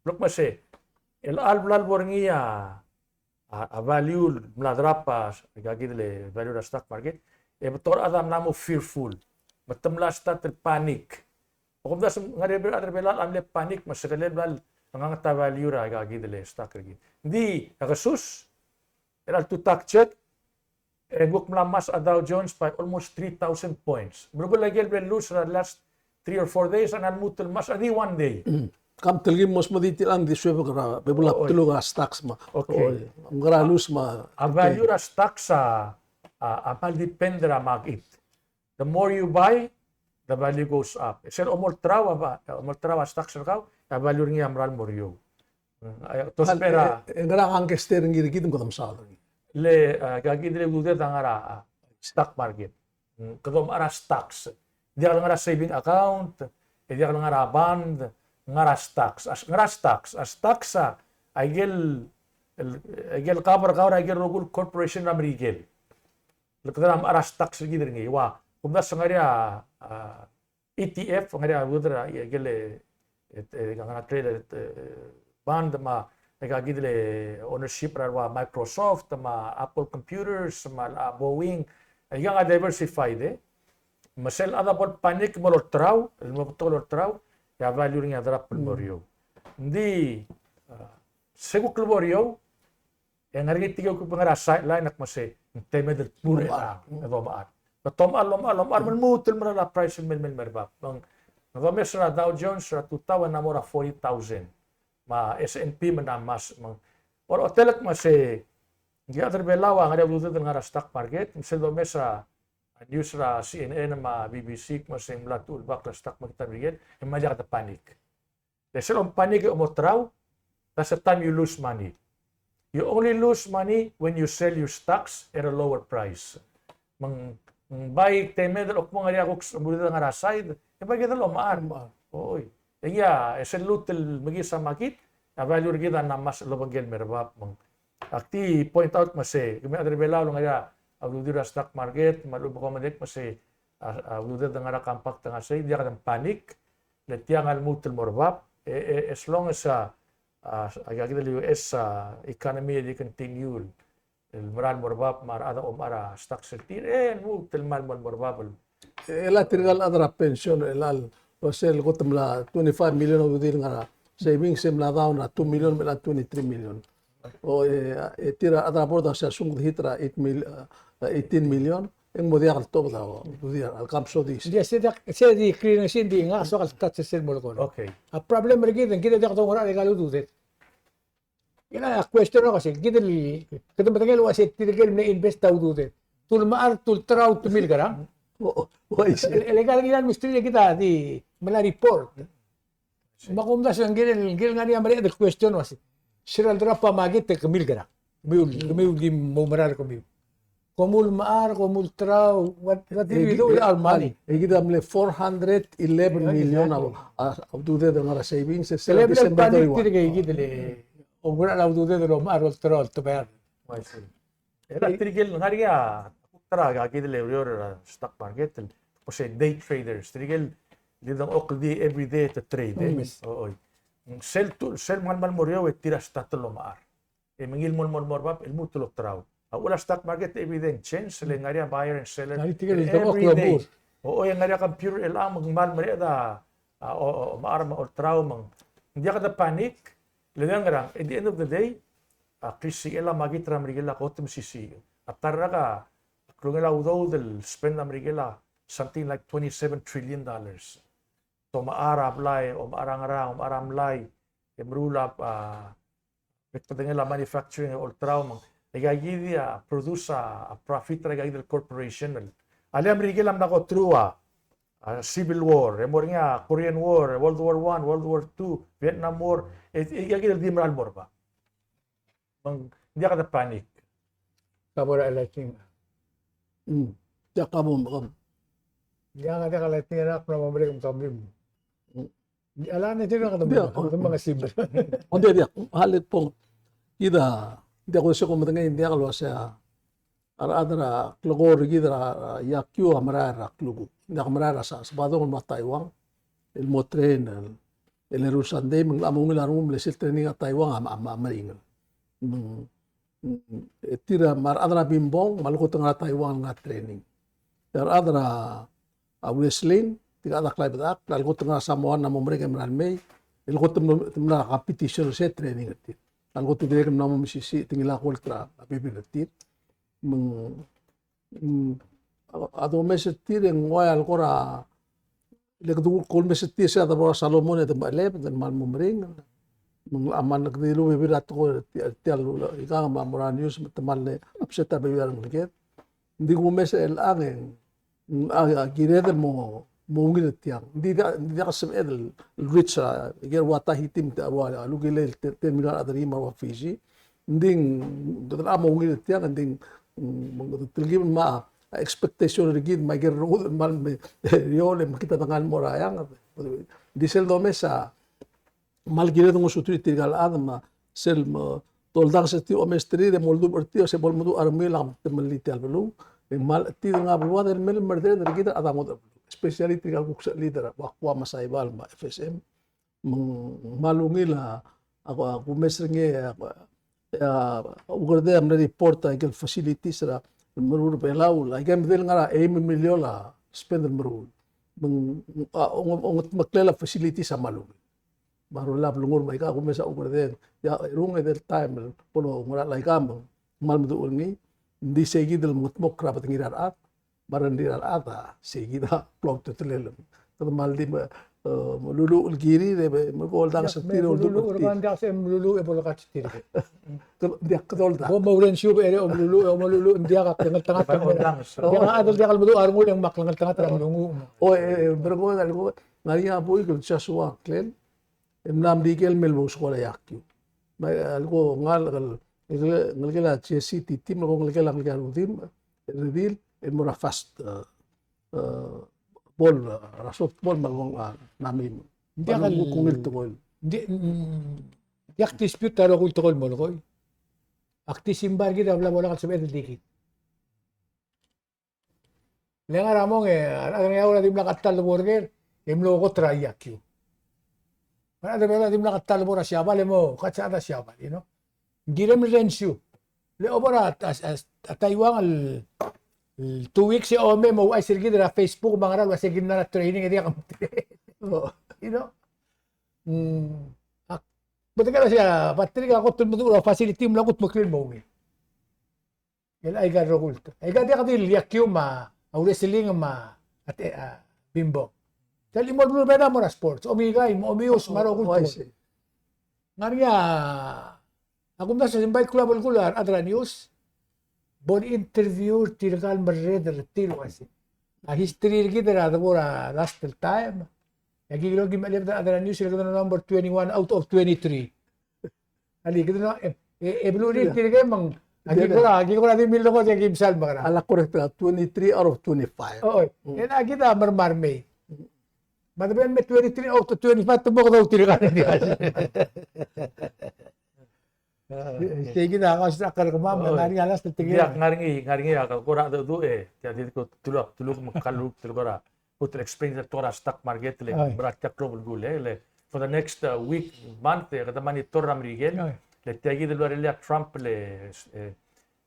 Look me se, el chelecha el bla lebo er ngii a, a, a value el mla drop a, aika kid el value er a stock market, e betok a rechad a mla mo fearful. Me te mla start el panic. Okumdasu ng ngar er ngii a rechad er a Belau a mle panic, me se kele bla lenganget a value er aika kid el stock er kid. Ng di, a kesus, el a tutak check, e ng kuk mla mas a Dow Jones by almost three thousand points. Meruul a ikel bla lose er a last three or four days, a ng lmuut el mas a di one day. Mm. Kam telkib el mo smodii tirka el di suebek er a, bebul a bdeluk a stocks me. Okay. Oi, ng kora lose me. A value er a stocks a, a, a kmal depend er a market. The more you buy, the value goes up. Sel omolterau a, omolterau a stocks er kau, a value er ngii a mera el mo er eou. Mm, a, tosper a, e, e, ngera a gangster er ngii er kid me kede mesaod er ngii? Le, a, aika kid el ududed a ngar er a, a, stock market. Mm, kede omechar a stocks. Diak el ngar er a saving account, e diak el ngar er a bond, ngar er a stocks. A, ngar er a stocks. A stocks a, a ikel, el, ikel cover, cover a ikel rokui el corporation er a Merikel. Le kede mechar a stocks er kid er ngii. Ua, kumdasu ng ngar er ngii a, a, E T F, ng ngar er ngii a ududed er a, e, ikel, e, e, e, ngar er ngii a, e, bond me, e, aika kid el ownership er a ua Microsoft, me a Apple Computers, me a, a Boeing, e, aika a diversified, e. Me sel chad a bo el panic me lolterau, el mo betok el olterau, e a value er ngii a drop el mo er eou. Ng di, a, se kuk lebo er eou, e ng ngar er ngii tirke el kuk ngar er a sideline el kmo se, ng temed el dmu er chelechang, e domechar. Me te omechar, omechar, omechar, me lmuut el mera el price el mei, mei, mei er bab. Me ng, me domes er a Dow Jones er a tutau e ng mo er a forty thousand. Me a S and P me ng mas, me ng, ol, oltelek me se, ng di a rechad er a Belau a ngar er ngii a ududed el ngar er a stock market, me sel domes a, a news er a C N N me a B B C, me se ng mla tuchul bak el stock market er a Merikel, e ng mla diak de panic. Le sel om panic e omolterau, that's the time you lose money. You only lose money when you sell your stocks at a lower price. Me ng, me ng bai temed el kmo ng ngar er ngii a kuk s-, murud a ngar er a side, e bai kid el omechar. Omechar. Oi. E ngii a, e sel lmuut el mekiis a market, a value er kid a ng mas lobengkel el mei er bab me ng. Ak di point out me se, kemiu a rechad er a Belau el ngar er ngii a ududir a stock market, me a lechub e kom medengei me se, a, a ududed el ngar er a compact a ngar er sei, diak de panic, le tiang a lmuut el mo er bab, e, e, as long as a, a, aika kid el U S a economy e di continue el, el mera el mo er bab me a rechad a omechar a stocks er tir, e lmuut el kmal mo er bab el. E le tirka el chad er a pension, e le el, ua sel kot el mla twenty-five million a ududir el ngar er a savings, e mla down er a two million, me a twenty-three million. O, e, e tir a rechad er a board a se a sung de hit er a eight mil-, e, eighteen million, e ng mo diak el tobed a, o, ududir a, el kam sodii. Ng di a se diak, se di clear er sei, ng di ngak a soak el touch er sel mo lekong. Okay. A problem er kid, ng kid a diak dongerachel aika el ududed. Kid a question er a kmo se, kid el, kede medengei el ua se tirke el mle invest a ududed, te ulemechar, te ulterau, te milekerang. O, o, uaisei. E le, e le aika el kiral mistake e kid a di mla report. Me a kumdasu e ng kirel, kirel ngar er ngii a mereched el question el ua se, se er a drop a market e kemiu el kora, kemiu, kemiu el di mo mera er kemiu. Kom ulemechar, kom ulterau, what, what did we do with our money? E kid a mle four hundred eleven million a, a, a ududed el ngar er a savings, e sel December thirty-one. Kele mle panic tirke el kid el, oungerachel a ududed el omechar, olterau, oltebear. I see. E le tirke el ngar er ngii a, a kuk ta er a, aika kid el oureor er a stock market, el, kmo se day traders, tirke el di dengchokl di every day te trade, e? Mm. O, oi. Sel tu, sel kmal, kmal mo er eou e tir a start el omechar. E mengiil el mo, mo, mo er bab, el lmuut el olterau. A uchul a stock market every day e ng change, le ngar er ngii a buyer and seller. Ngar er ngii tirke el dengchokl every day. O, oi, ngar er ngii a computer el chang me ng kmal mereched a, a, o, o, omechar me a olterau me ng. Ng diak de panic, le ng ngerang, at the end of the day, a klisichel a market er a Merikel a kot el mesisiich. A ta er a rak a klungel a udoud el spend a Merikel a something like twenty-seven trillion dollars. Te omechar a blai, omechar a ngerang, omechar a mlai, e meruul a, a, bek el bedengel a manufacturing e olterau me ng. Aika kid a produce a, a profit er aika kid el corporation el. A le a Merikel a mla go through a, a civil war, e mo er ngii a Korean War, World War One, World War Two, Vietnam War, e, e, aika kid el di mera el mo er bab. Me ng diak de panic. Ka bo er a lightning. Mm. Diak ka bo, bo. Diak, diak a lightning er a kmo mo merek me ka blim. Mm. Di a la ne tir a kede mo, diak, kede mo ngesim. O, diak, diak. Hale pong. Kid a, diak ko se ko medengei, diak el ua se a, a rechad er a klekor er kid er a iakiu a merael er a klukuk. Ng diak merael er a Sa-, Sabadong el mo er a Taiwan el mo train el, el eru el Sunday, me ng locha mo ungil a rengum el sel training er a Taiwan a, a, a meringel. Me ng, e tir a me a rechad er a bimbong me a lekot el ngar er a Taiwan el ngar er a training. E a rechad er a, a wrestling, tirka a chad er a klaibedechakl, a lekot el ngar er a Samoa a mo merek e merael mei, e lekot el mla, mla competition er se training er tir. A lekot el dirrek el mla mo mesisiich, te ngilai a gold er a bebil er tir. Me ng, mm, a, a domes er tir e ng ua el kora, le kede kuk domes er tir se a debo er a Salomon e de mechelebed, e de mal mo meringel. Me ng, a, me ng kede dilu bebil er a tekoi er tia, tia el, ikang me a mo er a news, me te mal le upset a bebil er a rengeleked. Ng di kumes er chelechang e ng, a, a, kired el mo, mo ungil er tiang. Ng di diak, ng di diak sebeched el reach a, ikel ua Tahiti me te, ua, a, lukilel te, te mil a rechad er ngii me a ua Fiji. Ng di, ng, ng, mo ungil er tiang, ng di, mm, telkib me a expectation er kid, me a ikel rengud, me a, me, e, eou, le me kid a dengar el mo er a eanged. Ng di sel domes a, me a le kired el ngosuterir tirka el chad me sel mo toldanges er tir, omesterir e mo oldubech er tir, se bo lemeduch a rengmiu el mla temellii tia el beluu. E me a le chetid el ngar er a beluad el mei el merreder er kid a rechad er a ngodech el beluu. Especially tirka el kuk sechelid er a Guam me a Saipan me a F S M. Me ng, me a lungil a, a, a kumes er ngii a, a, a Ukerdei a mle report a ikel facilities er a meruul er a Belau, a ikel medal ngar er a eim el miliol a spend el meruul. Me ng, a, ong-, ongetmeklel a facilities a me a lungil. Me a rolel a blengur me aika kumes a Ukerdei, e a erung e del taem el bo longerachel aika me ng kmal meduch er ngii, ng di sei kid el mengetmokl er a bedengir a rechad, me a rengrir a rechad a sei kid a klou a ultutelel. Kede mal di me, e, meluluuch el kirir, e, me ko oldanges er tir e oldubech er tir. Meluluuch, e bo lekatstir. Kede, ng diak kede oldak. Bo mo ulensiub er a omeluluuch, e omeluluuch, ng diak a klengeltengat. Ng diak a chad el diak lemeduch a rengul e ng me a klengeltengat er a nglunguuch. O, e, e, berko, e, ngar er ngii a buik el Joshua Glenn, e mla mle ikel mei el mo ousekool a iakiu. Me a leko ngalek el, ngelekel a J C T T, me a leko ngelekel a, ngelekel a Rudim, e, Redil, el mo er a fast, e, e, ball, e, er a softball, me a leko, a, ng mei. Ng diak el, kuk ungil tekoi. Ng di, mm, ng diak dispute a rokui el tekoi el molekoi. Ak di simbai er kid a bla bo lak el sebeched el di kid. Le ngar er a mong e, a rechad er a Ngeaur a dimlak a ta el debo er ker, e mlo kot er a iakiu. A rechad er a Belau a dimlak a ta el debo er a Siabal, e mo katsa a Siabal, you know. Ng kirem el rensiu. Le obo er a, a, a, a Taiwan el, el two weeks e omei e mo ouchais er kid er a Facebook me a ngerang el uase ki mla er a training e diak a, you know. Mm, ak, bedekel a sia, Patrick a kot el meduch er a facility me a kutmeklii el mo ungil. El aika el rokui el, aika diak di el iakiu me a wrestling me a, a, a, bimbong. Tia el chimo el beluu er a Belau a mo er a sports. Omikai, omius me a rokui el tekoi. Ngar er ngii a, a kumdasu e simbai el klou a belkul a rechad er a news, bo le interview er tirka el merreder er tir el uase a history er kid er a debo er a last el taem. E aki kora ki mechelebed a rechad er a news el kede number twenty-one out of twenty-three. Alii, kede no, e, e, e belurir tirke me ng, aki kora, aki kora di milekoi e aki msa el mekerang. A la correct er a twenty-three out of twenty-five. O, oi. Mm. E ng aki di a mermar mei. Me a deben me twenty-three out of twenty-five te mo kede outir er ngii. Sei kid a kausisechakl er kemam, me ng ngar er ngii a last el tekoi. Ng ngar er ngii, ngar er ngii a kora dedu e, tia di ko tuluk, tuluk me kaluk, tuluk er a Kuk explain er a tekoi er a stock market le, oi, mera tia el klou el belkul e, le for the next, uh, week, month, e kede monitor er a Merikel. Oi. Le tia kid el ua lerellii a Trump le, e,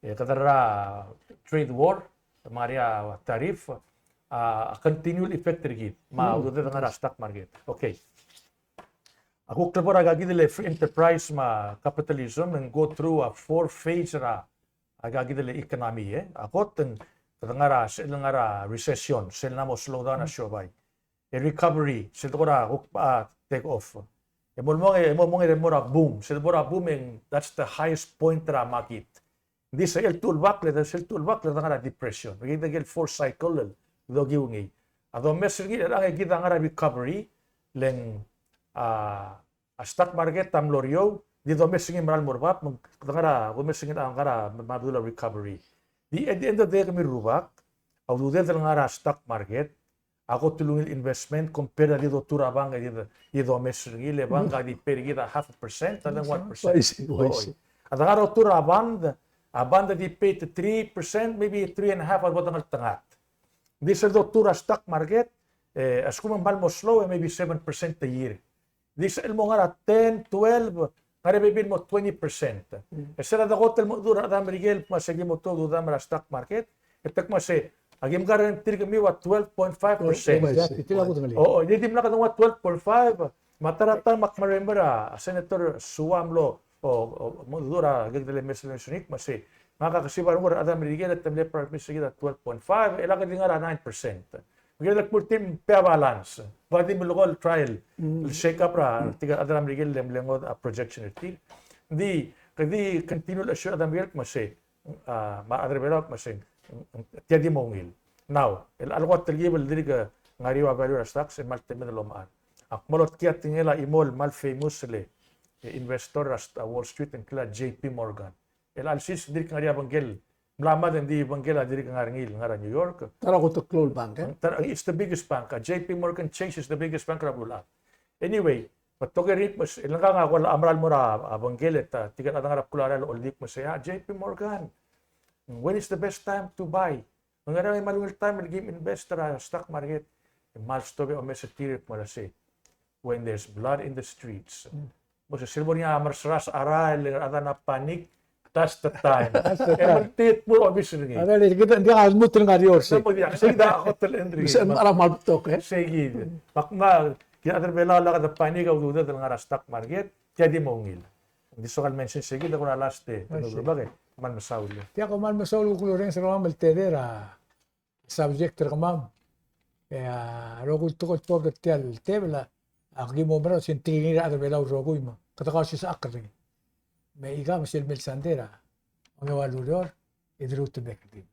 e kede er a trade war, me a ngar er ngii a tariff, a, a continual effect er kid. Me a, mm, ududed el ngar er a stock market. Okay. A kuk klebo er a kid el free enterprise me a capitalism, e ng go through a four phase er a aika kid el economy, e. A kot e ng, kede ngar er a, sel ngar er a recession, sel ng mo slow down a siobai. E recovery, sel tekoi er a kuk, a, take off. E mo el mong, e mo el mong e mo er a boom, sel mo er a boom e ng, that's the highest point er a market. Ng di sel tuobak, le sel tuobak, le de ngar er a depression. Kid a ikel four cycle el dokiu ngii. A domes er ngii, e kid a ngar er a recovery, le ng, a, a stock market a mlo er eou, di domes er ngii a mera el mo er bab, me ng ngar er a, domes er ngii a ngar er a, me a bedul a recovery. Di at the end of the day, kemiu el rubak, a ududed el ngar er a stock market, a kot el ungil investment, compare er a di dotuu er a bank, e di, di domes er ngii, le bank a di pay er kid a half a percent, and then one percent. Oi. A de ngar er a otuu er a bond, A bond a di pay te three percent, maybe three and a half a bo dengeltengat. Ng di sel dotuu er a stock market, e a lsekum e ng kmal mo slow, e maybe seven percent a year. Di sel mo ngar er a ten, twelve, ngar er a bebil el mo twenty percent. E sel a dekot el mo dmu er a rechad er a Merikel el kmo se ki mo tuobed el dmu er a stock market, e te kmo se, a kim guarantee er kemiu a twelve point five percent. Exactly. Tia el kuk dengei. O, o, e dimlak a dengua twelve point five, me a ta er a taem ak remember a Senator Sua a mlo, o, o, mo dmu er a kekedel el mei el sel sengkio, me se, ngak a kesib a renguk er a rechad er a Merikel e te mle promise er kid a twelve point five, e lak di ngar er a nine percent. Me kede kuk di pay a balance. Ng di melekoi el trial, el shake up er a, tirka el chad er a Merikel el mle ngodech a projection er tir. Ng di, ke di continue el assure a rechad er a Merikel el kmo se, a, me a rechad er a Belau el kmo se, tia di mo ungil. Now, el, el kot el kebel el dirk ngar er eou a value er a stocks, e kmal temed el omechar. Ak mo lotkii a tekingel a chimo el kmal famous el, e, investor er a st-, a Wall Street, el ngklel a J P Morgan. El alsis dirk ngar er a bengkel, mla mad e ng di bengkel a dirk ngar er ngii el ngar er a New York. Ta er a kot el klou el bank, e? Ta er a, it's the biggest bank. A J P Morgan Chase is the biggest bank er a beluulechad. Anyway, me te oker er ngii el kmo se, el ngak a kuk mera el mo er a, a bengkel e ta, tirka el chad a ngar er a bkul a rael el oldik el kmo se, a, J P Morgan, when is the best time to buy? Ng ngar er ngii a kmal ungil taem el kim invest er a stock market? E kmal stob e omes er tir el kmo se, when there's blood in the streets. Mo se sel bo er ngii a merseras a rael, e a rechad a panic, that's the time. That's the time. E me ng di mo obis er ngii. A rael, e kid a diak a lmuut el ngar er eou er sei. Mo diak, sei kid a kot el end er ngii. Sei kid. Me ak ngmai, tirka el chad er a Belau a lak de panic a ududed el ngar er a stock market, tia di mo ungil. Ng di soak el mention sei kid, e kora last e, kmal mesaul. Tia kmal mesaul el kuk orrenges er kemam el tedei er a subject er kemam. E a rokui el tekoi el tuobed er tia el tebel a, a ki mo mera el se ng tekingir a rechad er a Belau el rokui me kede kausisechakl er ngii. Me ika me sel mei el sandei er a ongeua el ureor, e de ruutebek er tir.